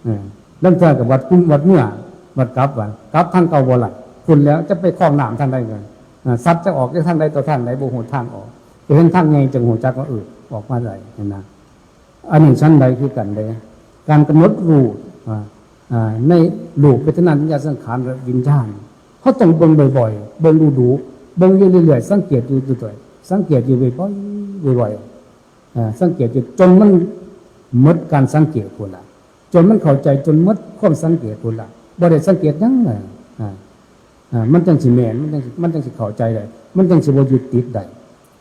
เออ ลางเทื่อก็วัดกุมวัดเมือ วัดกลับ วัดกลับทางเก่าบ่ล่ะ พุ้นแล้วจะไปคลองน้ำทางใดกัน อ่า สัตว์จะออกจากทางใดต่อทางใด บ่ฮู้ทางออก จะเห็นทางใหญ่จั่งฮู้จักว่า เออ ออกมาได้ หั้นนะ อันนี้ฉันใดคือกันเด้ การกำหนดรู้ อ่า อ่า ในรูป เวทนา สัญญา สังขาร และวิญญาณ เฮาต้องเบิ่งบ่อยๆ เบิ่งดูๆ เบิ่งอยู่เรื่อยๆ สังเกตอยู่เรื่อยๆ สังเกตอยู่บ่อยๆ บ่อยๆ อ่า สังเกตอยู่จนมันหมดการสังเกตพุ้นล่ะ จนมันเข้าใจจนหมดความสังเกตพุ้นล่ะ บ่ได้สังเกตหยังเลย อ่า อ่า มันจั่งสิแม่น มันจั่งสิ มันจั่งสิเข้าใจได้ มันจั่งสิบ่ยึดติดได้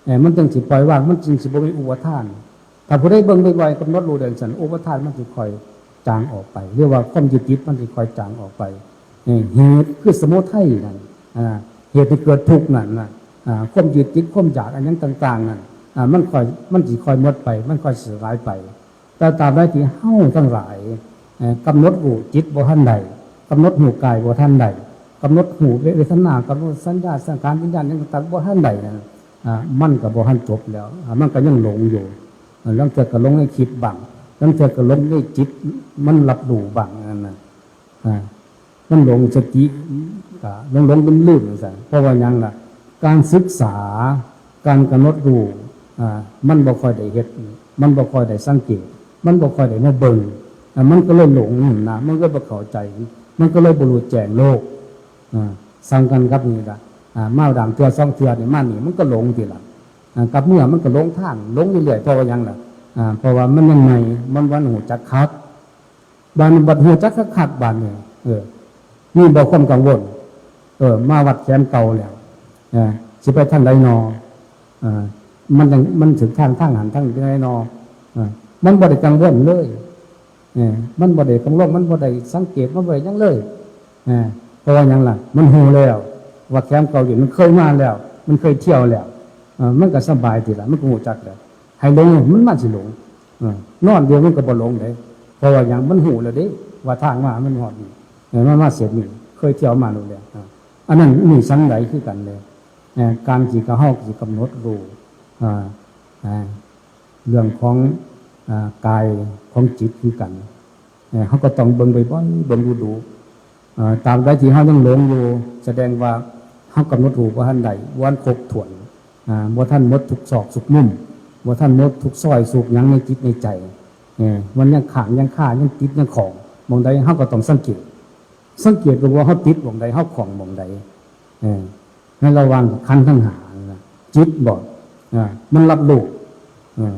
เอ่อ มันจั่งสิปล่อยวาง มันจั่งสิบ่มีอุปาทาน ถ้าผู้ใดเบิ่งบ่อยๆ กำหนดรู้ได้จั่งซั้น อุปาทานมันสิค่อย จางออกไป หรือว่าความยึดติดมันสิค่อยจางออกไป เออ เหตุคือสมุทัยนั่น อ่า เหตุที่เกิดทุกข์นั่นนะ อ่า ความยึดติด ความอยากอันหยังต่างๆนั่น อ่า มันค่อย มันสิค่อยหมดไป มันค่อยสลายไป แต่ตราบใดที่เฮาทั้งหลาย เอ่อ กำหนดรู้จิตบ่ทันได้ กำหนดรู้กายบ่ทันได้ กำหนดรู้เวทนา กำหนดสัญญา สังขาร วิญญาณหยังต่างๆบ่ทันได้นั่น อ่า มันก็บ่ทันจบแล้ว อ่า มันก็ยังหลงอยู่ อ่า ลางเทื่อก็หลงในคิดบ้าง ลางเทื่อก็หลงในจิต มันรับรู้บ้างนั่นน่ะ อ่า มันหลงสติ ก็หลงๆลืมๆจังซั่น เพราะว่าหยังล่ะ การศึกษา การกำหนดรู้ อ่า มันบ่ค่อยได้เฮ็ด มันบ่ค่อยได้สังเกต มันบ่ค่อยได้มาเบิ่ง อ่า มันก็เลยหลงนะ มันก็บ่เข้าใจ มันก็เลยบ่รู้แจ้งโลก อ่า ส่ำกันกับนี่ล่ะ อ่า มาด่างเทื่อสองเทื่อนี่ มานี่มันก็หลงติล่ะ อ่า กับเมื่อมันก็หลงทาง หลงอยู่เรื่อย เพราะว่าหยังล่ะ อ่า เพราะว่ามันยังใหม่ มันบ่ทันรู้จักคัก บาดนี้บัดฮู้จักคักๆ บาดนี้ เออ มีบ่ความกังวล เออ มาวัดแขมเก่าแล้ว เออ สิไปทางใดนอ เออ มันจั่ง มันถึงทาง ทางหันทางใดนอ เออ มันบ่ได้กังวลเลย เออ มันบ่ได้กังวล มันบ่ได้สังเกต มันบ่ได้หยังเลย เออ เพราะว่าหยังล่ะ มันฮู้แล้ว ว่าแขมเก่าอยู่ มันเคยมาแล้ว มันเคยเที่ยวแล้ว เออ มันก็สบายติล่ะ มันก็ฮู้จักแล้ว ให้หลง มันมาสิหลง เออ นอนเดียวมันก็บ่หลงเด้ เพราะว่าหยัง มันฮู้แล้วเด้ ว่าทางมามันฮอดนี่ เออ มันมาเส้นนี้ เคยเที่ยวมาแล้วแหละ อ่า อันนั้นนี่สังใดคือกันเลย เอ่อ การที่เฮาสิกำหนดรู้ อ่า อ่า เรื่องของ อ่า กายของจิตคือกัน เอ่อ เฮาก็ต้องเบิ่งบ่อยๆ เบิ่งดูๆ อ่า ตราบใดที่เฮายังหลงอยู่ แสดงว่าเฮากำหนดรู้บ่ทันได้ บ่ทันครบถ้วน อ่า บ่ทันหมดทุกซอกทุกมุม บ่ทันหมดทุกซอยทุกหยังในจิตในใจ เออ มันยังค้างยังคา ยังติดยังข้องหม่องใด เฮาก็ต้องสังเกต สังเกตดูว่าเฮาติดหม่องใด เฮาข้องหม่องใด เออ ในระหว่างขันธ์ทั้งห้านั่นน่ะ จิตบ่ อ่า มันรับรู้ เออ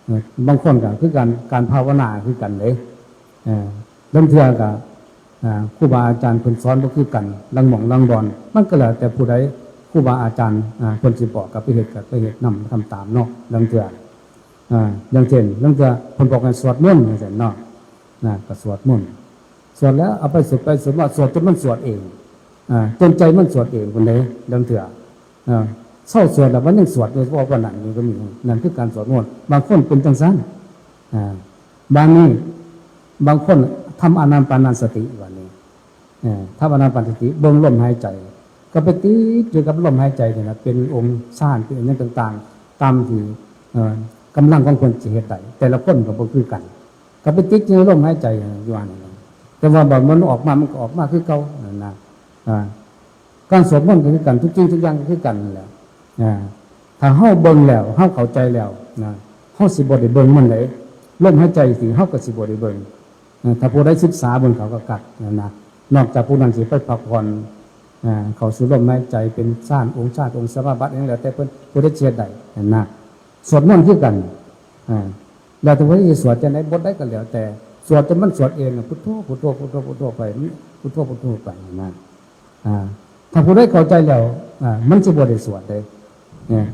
เออ บางคนก็คือการ การภาวนาคือกันเด้ เออ ลางเทื่อก็ อ่า ครูบาอาจารย์เพิ่นสอนบ่คือกัน ลางหม่องลางบ่อน มันก็แล้วแต่ผู้ใด ครูบาอาจารย์ อ่า เพิ่นสิบอกก็ไปเฮ็ด ก็ไปเฮ็ดนำ ทำตามเนาะ ลางเทื่อ อ่า อย่างเช่น ลางเทื่อเพิ่นบอกให้สวดมนต์จังซั่นเนาะ นะ ก็สวดมนต์ สวดแล้วเอาไปสวดไปสวดมา สวดจนมันสวดเอง อ่า จนใจมันสวดเองพุ้นเด้ ลางเทื่อ อ่า เซาสวดแล้วมันยังสวดอยู่ เพราะว่านั้นอยู่ก็มี นั่นคือการสวดมนต์ บางคนเป็นจังซั่น อ่า บางนี้ บางคนทำอานาปานสติ บาดนี้ เอ่อ ทำอานาปานสติ เบิ่งลมหายใจ ก็ไปติดอยู่กับลมหายใจนี่นะ เป็นองค์ฌาน เป็นอิหยังต่างๆ ตามที่ เอ่อ กำลังของเพิ่นสิเฮ็ดได้ แต่ละคนก็บ่คือกัน ก็ไปติดอยู่ในลมหายใจอยู่หั่นน่ะ แต่ว่าบัดมันออกมา มันก็ออกมาคือเก่านั่นนะ อ่า การสวดมนต์ก็คือกัน ทุกสิ่งทุกอย่างก็คือกันนั่นแหละ อ่า ถ้าเฮาเบิ่งแล้ว เฮาเข้าใจแล้วนะ เฮาสิบ่ได้เบิ่งมันเด้ ลมหายใจสิ เฮาก็สิบ่ได้เบิ่ง เอ่อ ถ้าผู้ใดศึกษาเบิ่งเขาก็คักนั่นนะ นอกจากผู้นั้นสิไปพักผ่อน อ่า เข้าสู่ลมหายใจเป็นฌาน องค์ฌาน องค์สมาบัติ หยังแล้วแต่เพิ่น ผู้ใดสิเฮ็ดได้นั่นนะ สวดมนต์คือกัน อ่า แล้วแต่ว่าสิสวดจังใด บทใดก็แล้วแต่ สวดจนมันสวดเองน่ะ พุทโธ พุทโธ พุทโธ พุทโธไป พุทโธ พุทโธไปนั่นนะ อ่า ถ้าผู้ใดเข้าใจแล้ว อ่า มันสิบ่ได้สวดเด้ เนี่ย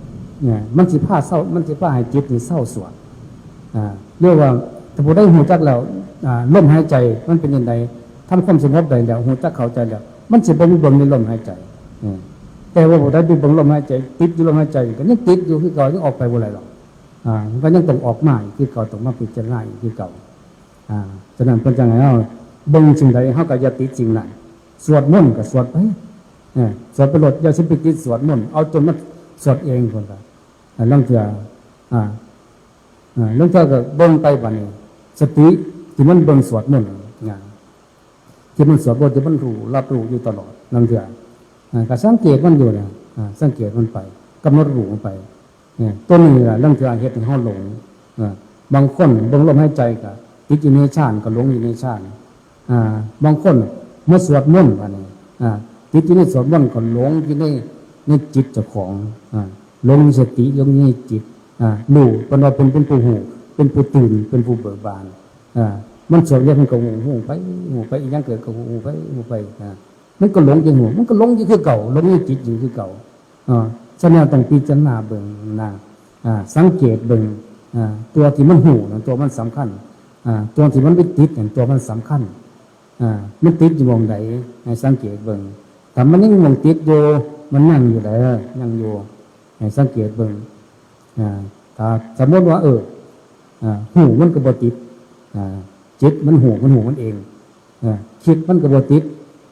เนี่ย มันสิพาเซา มันสิพาให้จิตนี่เซาสวด อ่า เรียกว่าถ้าผู้ใดฮู้จักแล้ว อ่า ลมหายใจมันเป็นจั่งใด ทำความสงบได้แล้ว ฮู้จักเข้าใจแล้ว มันสิบ่ไปเบิ่งในลมหายใจ อืม แต่ว่าผู้ใดไปเบิ่งลมหายใจ ติดอยู่ลมหายใจ ก็ยังติดอยู่คือเก่า ยังออกไปบ่ได้หรอก อ่า มันก็ยังต้องออกมาอีกคือเก่า ต้องมาพิจารณาอีกคือเก่า อ่า ฉะนั้นเพิ่นจั่งให้เฮาเบิ่งสิ่งใด เฮาก็อย่าติดสิ่งนั้น สวดมนต์ก็สวดไป เออ สวดไปโลด อย่าสิไปติดสวดมนต์ เอาจนมันสวดเองพุ้นล่ะ อ่า ลางเทื่อ อ่า อ่า ลางเทื่อก็เบิ่งไปบัดนี้ สติที่มันเบิ่งสวดมนต์นะ ที่มันสวดมนต์ ที่มันรู้ รับรู้อยู่ตลอด ลางเทื่อ อ่า ก็สังเกตมันอยู่นะ อ่า สังเกตมันไป กำหนดรู้มันไป เนี่ย ตัวนี้ล่ะ ลางเทื่อเฮ็ดให้เฮาหลง อ่า บางคนเบิ่งลมหายใจก็ติดอยู่ในฌาน ก็หลงอยู่ในฌาน อ่า บางคนมาสวดมนต์บัดนี้ อ่า ติดอยู่ในสวดมนต์ก็หลงอยู่ใน ในจิตเจ้าของ อ่า หลงในสติ หลงในจิต อ่า รู้ เพิ่นว่าเพิ่นเป็นผู้รู้ เป็นผู้ตื่น เป็นผู้เบิกบาน อ่า มันสวดแล้วมันก็ฮู้ ฮู้ไป ฮู้ไป อีหยังเกิดก็ฮู้ ฮู้ไป ฮู้ไป อ่า มันก็หลงจั่งฮู้ มันก็หลงอยู่คือเก่า หลงในจิตอยู่คือเก่า อ่า ฉะนั้นต้องพิจารณาเบิ่งนะ อ่า สังเกตเบิ่ง อ่า ตัวที่มันฮู้นะ ตัวมันสำคัญ อ่า ตัวที่มันไปติดเนี่ย ตัวมันสำคัญ อ่า มันติดอยู่หม่องใด ให้สังเกตเบิ่ง ถ้ามันยังหม่องติดอยู่ มันยังอยู่เด้อ ยังอยู่ ให้สังเกตเบิ่ง อ่า ถ้าสมมติว่า เออ อ่า ฮู้มันก็บ่ติด อ่า จิตมันฮู้ มันฮู้มันเอง อ่า คิดมันก็บ่ติด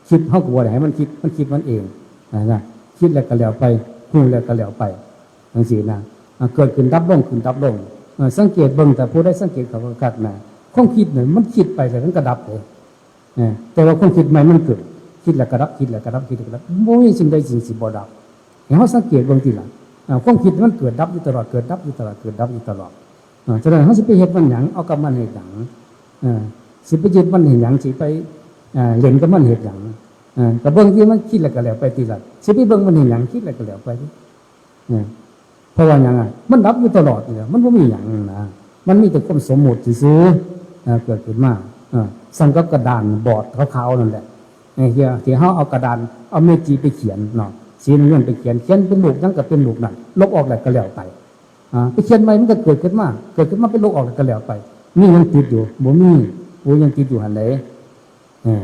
คิดเฮาก็บ่ได้ให้มันคิด มันคิดมันเอง อ่า นะ คิดแล้วก็แล้วไป ฮู้แล้วก็แล้วไป จังซี้นะ อ่า เกิดขึ้นดับลง ขึ้นดับลง อ่า สังเกตเบิ่ง ถ้าผู้ใดสังเกตเข้าคักๆนะ ความคิดเนี่ยมันคิดไปแต่มันก็ดับเลย เออ แต่ว่าความคิดใหม่มันเกิด คิดแล้วก็ดับ คิดแล้วก็ดับ คิดแล้วก็ดับ บ่มีสิ่งใดสิ่งสิบ่ดับ ให้เฮาสังเกตเบิ่งทีหลัง อ่า ความคิดมันเกิดดับอยู่ตลอด เกิดดับอยู่ตลอด เกิดดับอยู่ตลอด อ่า ฉะนั้นเฮาสิไปเฮ็ดมันหยัง เอากับมันเฮ็ดหยัง อ่า สิไปยึดมันเฮ็ดหยัง สิไป อ่า เล่นกับมันเฮ็ดหยัง อ่า ก็เบิ่งที่มันคิดแล้วก็แล้วไปทีหลัง สิไปเบิ่งมันเฮ็ดหยัง คิดแล้วก็แล้วไป เออ เพราะว่าหยังอะ มันดับอยู่ตลอดนี่แหละ มันบ่มีหยังนะ มันมีแต่ความสมมุติซื่อๆ เออ เกิดขึ้นมา เออ ส่ำกับกระดานบอร์ดขาวๆนั่นแหละ เออ ที่ ที่เฮาเอากระดาน เอาเมจิไปเขียนเนาะ สีน้ำเงินไปเขียน เขียนเป็นรูปหยังก็เป็นรูปนั้น ลบออกแล้วก็แล้วไป อ่า ไปเขียนใหม่มันก็เกิดขึ้นมา เกิดขึ้นมาเป็นลบออกแล้วก็แล้วไป มีหยังติดอยู่ บ่มี บ่ยังติดอยู่หั่นเด้ เออ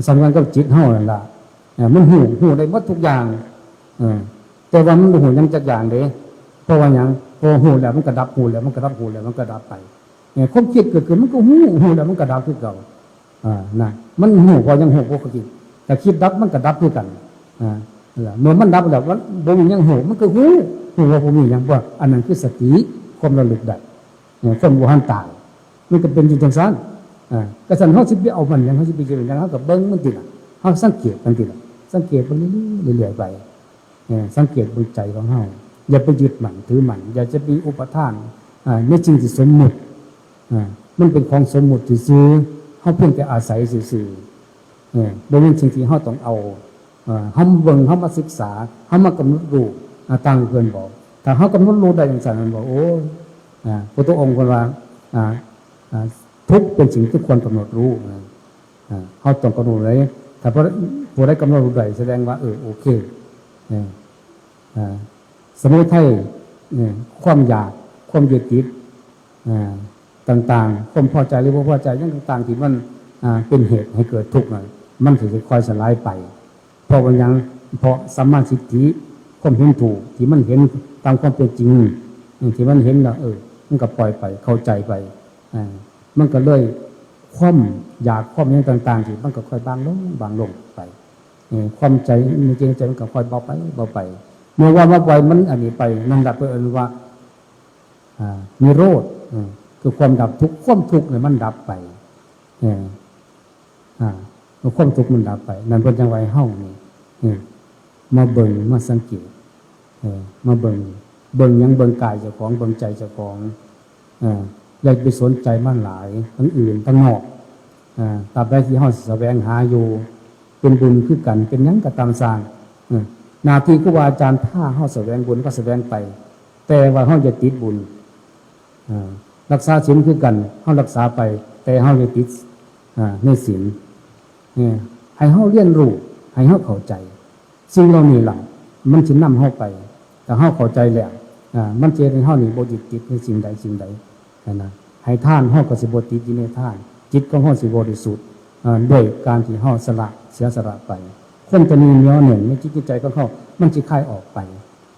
สำคัญกับจิตเฮานั่นล่ะ เออ มันฮู้ ฮู้ได้หมดทุกอย่าง เออ แต่ว่ามันบ่ฮู้หยังจักอย่างเด้ เพราะว่าหยัง เพราะฮู้แล้วมันก็ดับ ฮู้แล้วมันก็ดับ ฮู้แล้วมันก็ดับไป เออ ความคิดเกิดขึ้นมันก็ฮู้ ฮู้แล้วมันก็ดับคือเก่า อ่า นะ มันฮู้ เพราะยังฮู้ เพราะคิด แต่คิดดับมันก็ดับคือกัน อ่า นั่นล่ะ เมื่อมันดับแล้ว มันบ่มีหยังฮู้ มันก็ฮู้ ฮู้ว่าบ่มีหยัง เพราะอันนั้นคือสติ ความระลึกได้ เออ ความบ่ทันตาย มันก็เป็นอยู่จังซั่น อ่า กะซั่นเฮาสิไปเอามันหยัง เฮาสิไปยึดมันหยัง เฮาก็เบิ่งมันติล่ะ เฮาสังเกตมันติล่ะ สังเกตเบิ่งเรื่อยๆ เรื่อยๆ ไป เออ สังเกตเบิ่งใจของเฮา อย่าไปยึดมั่นถือมั่น อย่าจะมีอุปทาน อ่า ในสิ่งที่สมมุติ อ่า มันเป็นของสมมุติซื่อๆ เฮาเพียงแต่อาศัยซื่อๆ เออ บ่แม่นสิ่งที่เฮาต้องเอา เออ เฮามาเบิ่ง เฮามาศึกษา เฮามากำหนดรู้ อ่า ตามเพิ่นบอก ถ้าเฮากำหนดรู้ได้จังซั่น มันบอก โอ้ย อ่า พุทธองค์เพิ่นว่า อ่า อ่า ทุกข์เป็นสิ่งที่ควรกำหนดรู้นะ อ่า เฮาต้องกำหนดเลย ถ้าผู้ใด ผู้ใดกำหนดรู้ได้ แสดงว่า เออ โอเค เออ อ่า สมุทัย เออ ความอยาก ความยึดติด อ่า ต่างๆ ความพอใจหรือบ่พอใจ หยังต่างๆ ที่มัน อ่า เป็นเหตุให้เกิดทุกข์น่ะ มันสิค่อยสลายไป เพราะว่าหยัง เพราะสัมมาทิฏฐิ ความเห็นถูก ที่มันเห็นตามความเป็นจริง ที่มันเห็นแล้ว เออ มันก็ปล่อยไป เข้าใจไป อ่า มันก็เลย ความอยาก ความหยังต่างๆ ที่มันก็ค่อยบางลง บางลงไป เออ ความใจ ในจิตในใจมันก็ค่อยเบาไป เบาไป เมื่อว่าเบาไป มันอันนี้ไป นั่นแหละเพิ่นเอิ้นว่า อ่า นิโรธ เออ คือความดับทุกข์ ความทุกข์เนี่ยมันดับไป เออ อ่า เมื่อความทุกข์มันดับไป นั่นเพิ่นจังว่าให้เฮานี่ เออ มาเบิ่ง มาสังเกต เออ มาเบิ่ง เบิ่งหยัง เบิ่งกายเจ้าของ เบิ่งใจเจ้าของ เออ อย่าไปสนใจมันหลาย ทั้งอื่น ทั้งนอก เออ ตราบใดที่เฮาแสวงหาอยู่ เป็นบุญคือกัน เป็นหยังก็ตามสร้าง เออ หน้าที่ครูบาอาจารย์พาเฮาแสวงบุญก็แสวงไป แต่ว่าเฮาอย่าติดบุญ เออ รักษาศีลคือกัน เฮารักษาไป แต่เฮาอย่าติด อ่า ในศีล เนี่ย ให้เฮาเรียนรู้ ให้เฮาเข้าใจ สิ่งเหล่านี้ล่ะ มันสินำเฮาไป ถ้าเฮาเข้าใจแล้ว อ่า มันสิเฮ็ดให้เฮานี่บ่ยึดติดในสิ่งใดสิ่งใด หั้นนะ ให้ทานเฮาก็สิบ่ติดอยู่ในทาน จิตของเฮาสิบริสุทธิ์ อ่า ด้วยการที่เฮาสละ เสียสละไป ความตระหนี่เหนียวแน่นในจิตในใจของเฮา มันสิคลายออกไป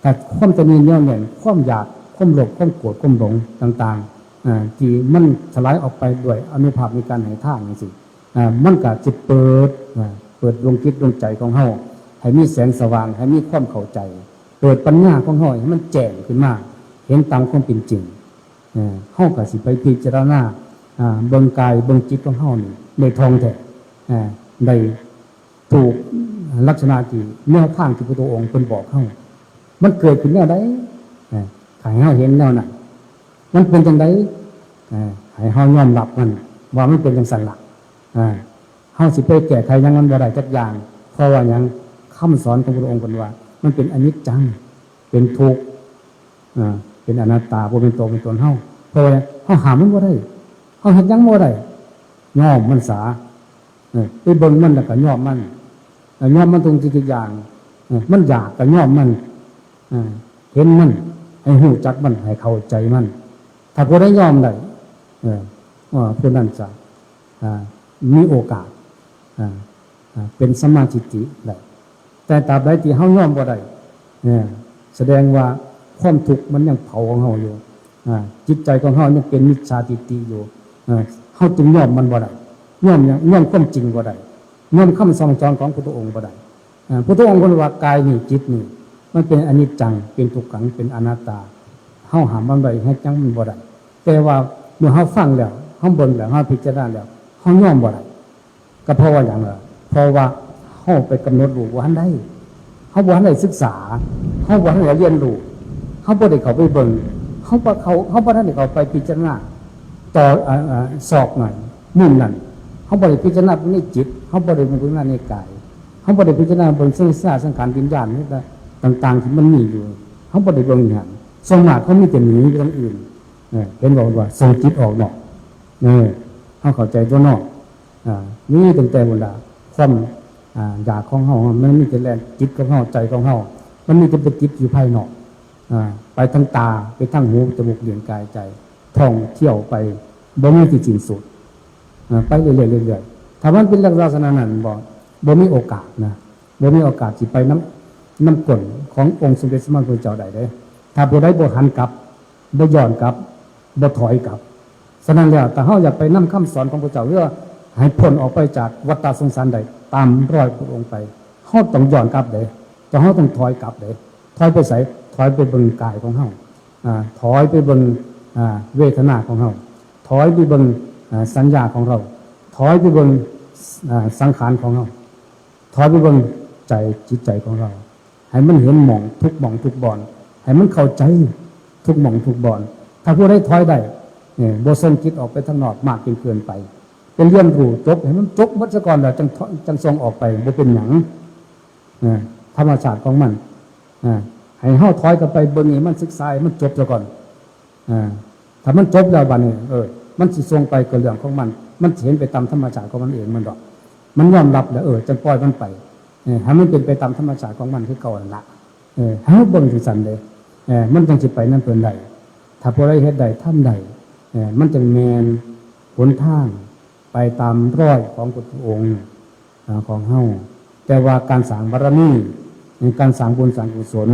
แต่ความตระหนี่เหนียวแน่น ความอยาก ความโลภ ความโกรธ ความหลงต่างๆ อ่า ที่มันสลายออกไปด้วยอานุภาพในการให้ทานจังซี้ อ่า มันก็สิเปิด อ่า เปิดดวงจิตดวงใจของเฮา ให้มีแสงสว่าง ให้มีความเข้าใจ เปิดปัญญาของเฮาให้มันแจ้งขึ้นมา เห็นตามความเป็นจริง เออ เฮาก็สิไปพิจารณา อ่า เบิ่งกายเบิ่งจิตของเฮานี่ได้ท่องแท้ อ่า ได้ถูกลักษณะที่แนวทางที่พระพุทธองค์เพิ่นบอกเฮา มันเกิดขึ้นแนวใด อ่า ให้เฮาเห็นแนวนั้น มันเป็นจังใด อ่า ให้เฮายอมรับมัน ว่ามันเป็นจังซั่นล่ะ อ่า เฮาสิไปแก้ไขหยังมันบ่ได้จักอย่าง เพราะว่าหยัง คำสอนของพระพุทธองค์เพิ่นว่า มันเป็นอนิจจัง เป็นทุกข์ อ่า เป็นอนัตตา บ่เป็นตัวเป็นตนเฮา เพราะว่าเฮาห้ามมันบ่ได้ เฮาเฮ็ดหยังบ่ได้ ยอมมันซะ เออ ไปเบิ่งมันแล้วก็ยอมมัน เออ ยอมมันทุกสิ่งทุกอย่าง เออ มันอยากก็ยอมมัน เออ เห็นมัน ให้รู้จักมัน ให้เข้าใจมัน ถ้าผู้ใดยอมได้ เออ ว่าผู้นั้นจะ อ่า มีโอกาส อ่า อ่า เป็นสัมมาทิฏฐิได้ แต่ตราบใดที่เฮายอมบ่ได้ เนี่ย แสดงว่าความทุกข์มันยังเผาของเฮาอยู่ อ่า จิตใจของเฮายังเป็นมิจฉาทิฏฐิอยู่ อ่า เฮาจึงยอมมันบ่ได้ ยอมหยัง ยอมความจริงบ่ได้ ยอมคำสั่งสอนของพุทธองค์บ่ได้ อ่า พุทธองค์เพิ่นว่ากายนี่จิตนี่ มันเป็นอนิจจัง เป็นทุกขัง เป็นอนัตตา เฮาห้ามมันไว้ให้จังมันบ่ได้ แต่ว่าเมื่อเฮาฟังแล้ว เฮาเบิ่งแล้ว เฮาพิจารณาแล้ว เฮายอมบ่ได้ ก็เพราะว่าหยังล่ะ เพราะว่าเฮาไปกำหนดรู้บ่ทันได้ เฮาบ่ทันได้ศึกษา เฮาบ่ทันได้เรียนรู้ เฮาบ่ได้เข้าไปเบิ่ง เฮาบ่เข้า เฮาบ่ทันได้เข้าไปพิจารณา ต่อ อ่า อ่า ซอกนั้น มุมนั้น เฮาบ่ได้พิจารณาในจิต เฮาบ่ได้พิจารณาในกาย เฮาบ่ได้พิจารณาเบิ่งสังขาร สังขารวิญญาณนี่ต่างๆ ที่มันมีอยู่ เฮาบ่ได้เบิ่งอย่างนั้น ส่วนมากเขามีแต่หนีไปทางอื่น เออ เห็นบอกว่าส่งจิตออกนอก เออ เฮาเข้าใจตัวนอก อ่า มีตั้งแต่บรรดาความ อ่า อยากของเฮา มันมีแต่แรงจิตของเฮา ใจของเฮา มันมีแต่ไปติดอยู่ภายนอก อ่า ไปทางตา ไปทางหู จมูก ลิ้น กาย ใจ ท่องเที่ยวไป บ่มีที่สิ้นสุด อ่า ไปเรื่อยๆ เรื่อยๆ ถ้ามันเป็นลักษณะนั้นบ่ บ่มีโอกาสนะ บ่มีโอกาสสิไปนำ นำก้นขององค์สมเด็จสมมาพุทธเจ้าได้เด้ ถ้าผู้ใดบ่หันกลับ บ่ย้อนกลับ บ่ถอยกลับ ฉะนั้นแล้ว ถ้าเฮาอยากไปนำคำสอนของพระเจ้า เพื่อให้พ้นออกไปจากวัฏฏะสงสารได้ตามรอยพระองค์ไป เฮาต้องย้อนกลับเด้ แต่เฮาต้องถอยกลับเด้ ถอยไปไส ถอยไปเบิ่งกายของเฮา อ่า ถอยไปเบิ่ง อ่า เวทนาของเฮา ถอยไปเบิ่ง อ่า สัญญาของเรา ถอยไปเบิ่ง อ่า สังขารของเฮา ถอยไปเบิ่งใจ จิตใจของเรา ให้มันเห็นหม่องทุกหม่องทุกบ่อน ให้มันเข้าใจทุกหม่องทุกบ่อน ถ้าผู้ใดถอยได้ เนี่ย บ่ส่งจิตออกไปทางนอกมากจนเกินไป เป็นเรียนรู้จบ ให้มันจบหมดซะก่อนแล้วจังถอย จังส่งออกไป บ่เป็นหยัง อ่า ธรรมชาติของมัน อ่า ให้เฮาถอยกลับไปเบิ่งให้มันศึกษาให้มันจบซะก่อน อ่า ถ้ามันจบแล้วบัดนี้ เออ มันสิส่งไปก็เรื่องของมัน มันสิเห็นไปตามธรรมชาติของมันเองมันดอก มันยอมรับแล้ว เออ จังปล่อยมันไป เออ ให้มันเป็นไปตามธรรมชาติของมันคือเก่านั่นละ เออ ให้เฮาเบิ่งจังซั่นเด้ เออ มันจังสิไปนำเพิ่นได้ ถ้าผู้ใดเฮ็ดได้ ทำได้ เออ มันจังแม่นหนทางไปตามรอยของพุทธองค์ อ่า ของเฮา แต่ว่าการสร้างบารมี การสร้างบุญสร้างกุศล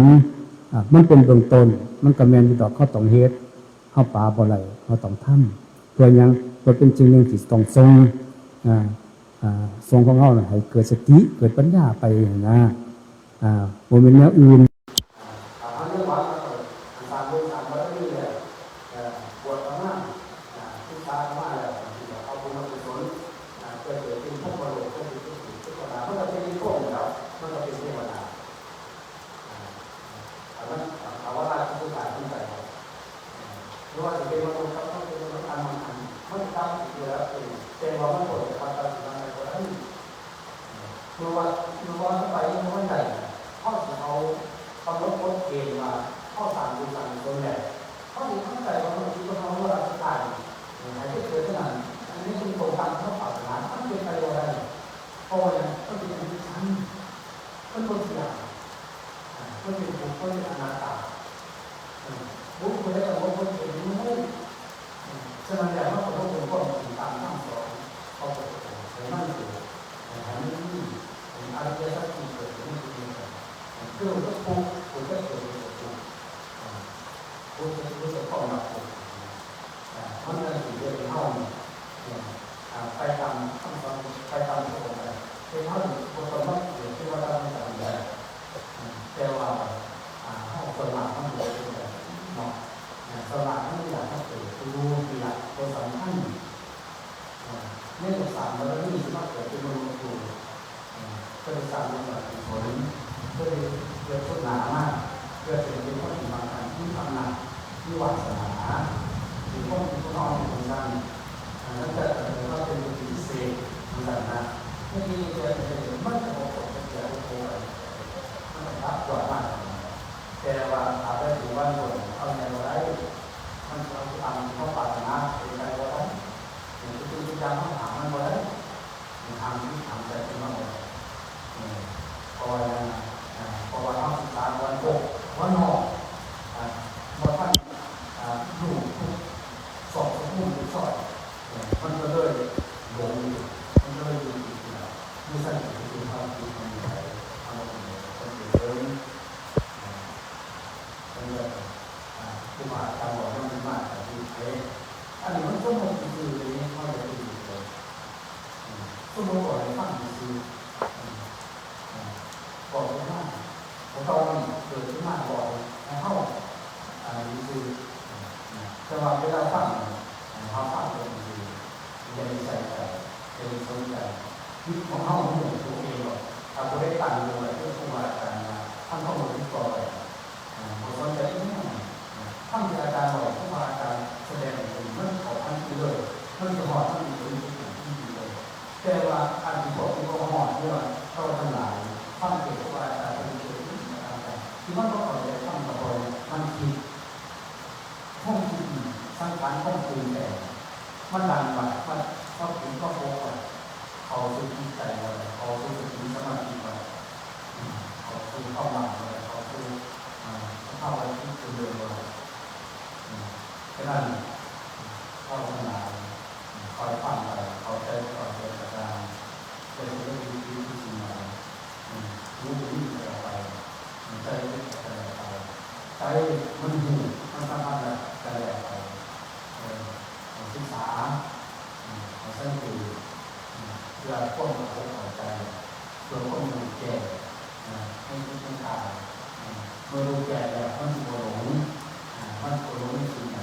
อ่า มันเป็นเบื้องต้น มันก็แม่นอยู่ดอก เฮาต้องเฮ็ด เฮาปาบ่ได้ เฮาต้องทำ เพื่อหยัง เพื่อเป็นสิ่งหนึ่งที่ต้องส่ง อ่า อ่า ส่งของเฮาน่ะให้เกิดสติ เกิดปัญญาไปนะ อ่า บ่แม่นแนวอื่น อ่า เฮาเรียกว่า สร้างบุญสร้างบารมีแล้ว เอ่อ บวชเข้ามา อ่า ศึกษาเข้ามาแล้ว บางทีก็เอาบุญเอากุศล อ่า เพื่อเกิดเป็นพรหมโลก เพื่อเป็นเทพบุตรเทวดา มันก็เป็นนิพพานแล้ว มันก็เป็นเทวดา อ่า อันนั้น เอาว่าราชสุดาขึ้นไป อ่า หรือว่าจะเป็นมนุษย์ครับ ต้องเป็นมนุษย์อันนั้นอันนี้ มันก็ตามสิอยู่แล้ว เออ แต่ว่ามันบ่ได้ว่าตัดสินอะไรก็ได้ เมื่อว่า เมื่อว่าไปเมื่อวันใด เขาสิเอากำหนดกฎเกณฑ์ว่าเขาสร้างบุญสร้างกุศลแล้ว เขาสิตั้งใจว่ามันคือคนเอาเวลาสุดท้าย เออ ให้ไปเกิดเท่านั้น อันนี้เป็นตรงตามที่เขาปรารถนา มันเป็นไปบ่ได้ เพราะว่าอย่างมันเป็นอนิจจัง มันบ่เที่ยง อ่า มันเป็นทุกข์ มันเป็นอนัตตา เออ บุญคนใดก็บ่ควรเกิดในโลก ฉะนั้นแล้ว มันก็บ่ควรความจริงตามคำสอนของพระพุทธองค์ ให้มันเกิด ให้มันมี ให้อริยสัจสี่เกิดขึ้นในชีวิตเรา คือมันก็ทุกข์ มันก็เกิดเป็นทุกข์ อ่า ทุกข์ก็คือความดับทุกข์ อ่า มันก็สิเรียกให้เฮาเนี่ย เนี่ย อ่า ไปตามคำสอน ไปตามพระองค์เลย เป็นเฮาเนี่ย บ่ต้องมาเกิดเป็นว่าตามกันเลย แต่ว่า อ่า เฮาส่วนมากมันบ่เป็นแบบนี้เนาะ อ่า ส่วนมากมันอยากมาเกิดรู้ทีหลัง ตัวสำคัญ อ่า ในหลักสามบารมีที่มาเกิดเป็นมนุษย์อยู่ อ่า เพื่อสร้างบุญสร้างกุศล เพื่อเกิดคุณงามมาก เพื่อเป็นคนที่บางท่านมีอำนาจ มีวาสนา เป็นคนที่ผู้น้องเป็นคนดัง อันนั้นจะถือว่าเป็นบุญพิเศษเหมือนกันนะ ไม่มีเกิดเป็นมันจะบอกว่าเกิดเป็นโกง มันก็รับตัวมาก แต่ว่าอาจจะถือว่าคนเอาแนวบ่ได้ มันเอาตามที่เขาปรารถนาเป็นไปบ่ได้ อย่างที่ทุกอย่างมันหามันบ่ได้ มันทำที่ทำใจขึ้นมาบ่ได้ เออ เพราะว่าอย่างนั้น อ่า เพราะว่าเราศึกษาวันโลกวันนอก อ่า บ่ทัน อ่า อันนี้มันสมมุติซื่อๆ เลย เขาอย่าไปหยุดเลย อืม สมมุติว่าให้ฟังซื่อๆ อืม อืม บอกขึ้นมา ของเก่านี่เกิดขึ้นมาบ่อย ให้เฮา อ่า ซื่อๆ อืม นะ แต่ว่าเวลาฟังเนี่ย ให้เฮาฟังซื่อๆ อย่าไปใส่ใจ อย่าไปสนใจ ชีวิตของเฮามันอยู่ตัวเองหรอก ถ้าบ่ได้ตั้งอยู่ไว้ คือครูบาอาจารย์ว่า ท่านก็บ่ได้ก่อไว้ อ่า บ่สนใจอีหยัง อ่า ฟังที่อาจารย์บอก ครูบาอาจารย์แสดงให้เห็น มันเข้าทันทีเลย มันสิฮอดทันทีเลย มันสิทันทีเลย แต่ว่าอันที่พวกที่บ่ฮอด หรือว่าเฮาทั้งหลาย ฟังเทศน์ครูบาอาจารย์เพิ่นเทศน์นี่ก็ตามใจ ที่มันบ่เข้าใจ ฟังก็บ่ได้ มันคิด ความคิดนี่ สังขารความปรุงแต่ง มันดันไว้ มัน มันปิด มันปกไว้ เข้าสู่จิตใจบ่ได้ เข้าสู่สติสมาธิบ่ได้ อืม เข้าสู่ความว่างบ่ได้ เข้าสู่ อ่า สภาวะจิตเป็นเรื่องบ่ได้ อืม ฉะนั้น เฮาทั้งหลาย คอยฟังไป เข้าใจ เข้าใจกระจ่าง จะสิได้มีชีวิตที่สงบ อืม รู้ดีก็แล้วไป อืม ใจดีก็แล้วไป ใจมันรู้ มันสัมผัสแล้วก็แล้วไป เออ ให้ศึกษา อืม ให้สังเกต อืม เพื่อความเข้าอกเข้าใจ เพื่อความรู้แจ้ง อ่า ในจิตในกาย อ่า เมื่อรู้แจ้งแล้วมันสิบ่หลง อ่า มันสิบ่หลงในสิ่งใด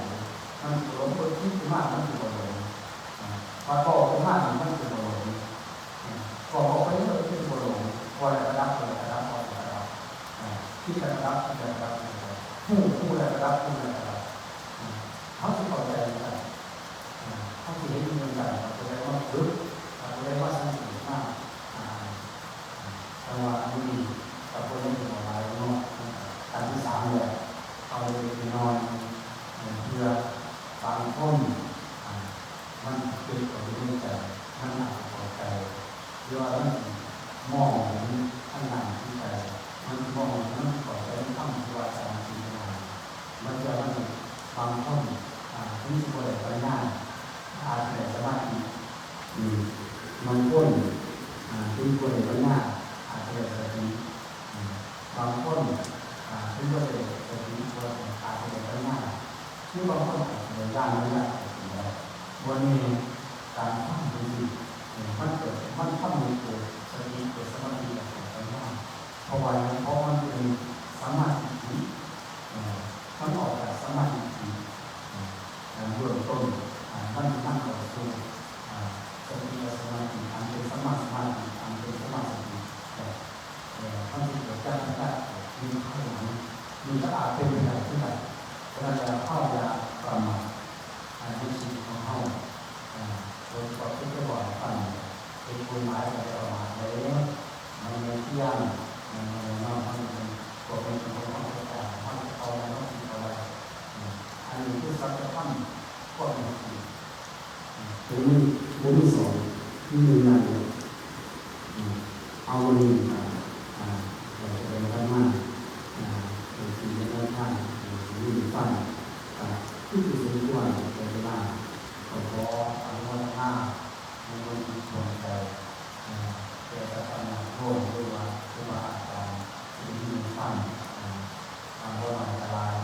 มันสิบ่หลง เมื่อคิดขึ้นมามันสิบ่หลง อ่า พอเว้าขึ้นมานี่มันสิบ่หลง อ่า พอเว้าไปเรื่อยมันสิบ่หลง พอแล้วก็ดับ พอแล้วก็ดับ พอแล้วก็ดับ อ่า คิดแล้วก็ดับ คิดแล้วก็ดับ คิดแล้วก็ดับ รู้ รู้แล้วก็ดับ รู้แล้วก็ดับ อ่า เฮาสิเข้าใจจังซั่น อ่า เฮาสิเห็นจังซั่น ถ้าผู้ใดมาฝึก ถ้าผู้ใดมาสังเกตมา อ่า จังหวะนี้กับคนนี้เป็นของเราเนาะ การที่สามเลย เอาเล็กๆน้อยๆ เอ่อ เพื่อบางคน อ่า มันเก็บเอาไว้ในใจ มันอาจจะเข้าใจ หรือว่ามันมองเห็นทางด้านจิตใจ มันมองเห็น มันเข้าใจในคำที่ว่าสมาธิได้ มันจะมัน บางคน อ่า ถึงสิบ่ได้ปัญญา อาจจะได้สมาธิ อืม บางคน อ่า ถึงบ่ได้ปัญญา อาจจะได้สติ อืม บางคน อ่า ถึงบ่ได้สติ บ่ได้ อาจจะได้ปัญญา หรือบางคนอาจจะได้ญาณ ปัญญาก็ได้ บ่แน่ การฟังจังซี่ เออ มันเกิด มันทำให้เกิดสติ เกิดสมาธิ และเกิดปัญญา เพราะว่าหยัง เพราะมันเป็นสัมมาทิฏฐิ เอ่อ มันออกจากสัมมาทิฏฐิ เอ่อ เอ่อ เบื้องต้น อ่า มัน มันเข้าสู่ อ่า สติและสมาธิ อันเป็นสัมมาสมาธิ อันเป็นสัมมาสติ เอ่อ เอ่อ มันสิเกิดจากปัญญาเกิดในภายหลัง นี่ก็อาจเป็นไปได้คือกัน ฉะนั้นแล้ว เฮาอย่าประมาท อ่า ในชีวิตของเฮา อ่า โดยเฉพาะที่จะบอกให้ฟัง เฮ็ดบุญหลายก็อย่าประมาทเลย มันบ่เที่ยง มันบ่แน่นอน มันเป็นพวกนี้เป็นของของพระเจ้า มันจะเอาอะไรมากินก็ได้ อืม อันนี้คือสัจธรรม ความเป็นจริง อืม บ่มี บ่มีสอง มีหนึ่งอย่างเดียว อืม เอาวันนี้ อ่า อ่า เราจะได้รับมา อ่า เป็นสิ่งที่เราทำ เป็นสิ่งที่เราฟัง อ่า ที่จะสมควรแก่เวลา ก็ขออนุโมทนา ในวันที่ควรใจ เอ่อ แก่ศรัทธาญาติโยม หรือว่าครูบาอาจารย์ที่ได้ยินได้ฟัง เอ่อ อ่า บ่น้อยก็หลาย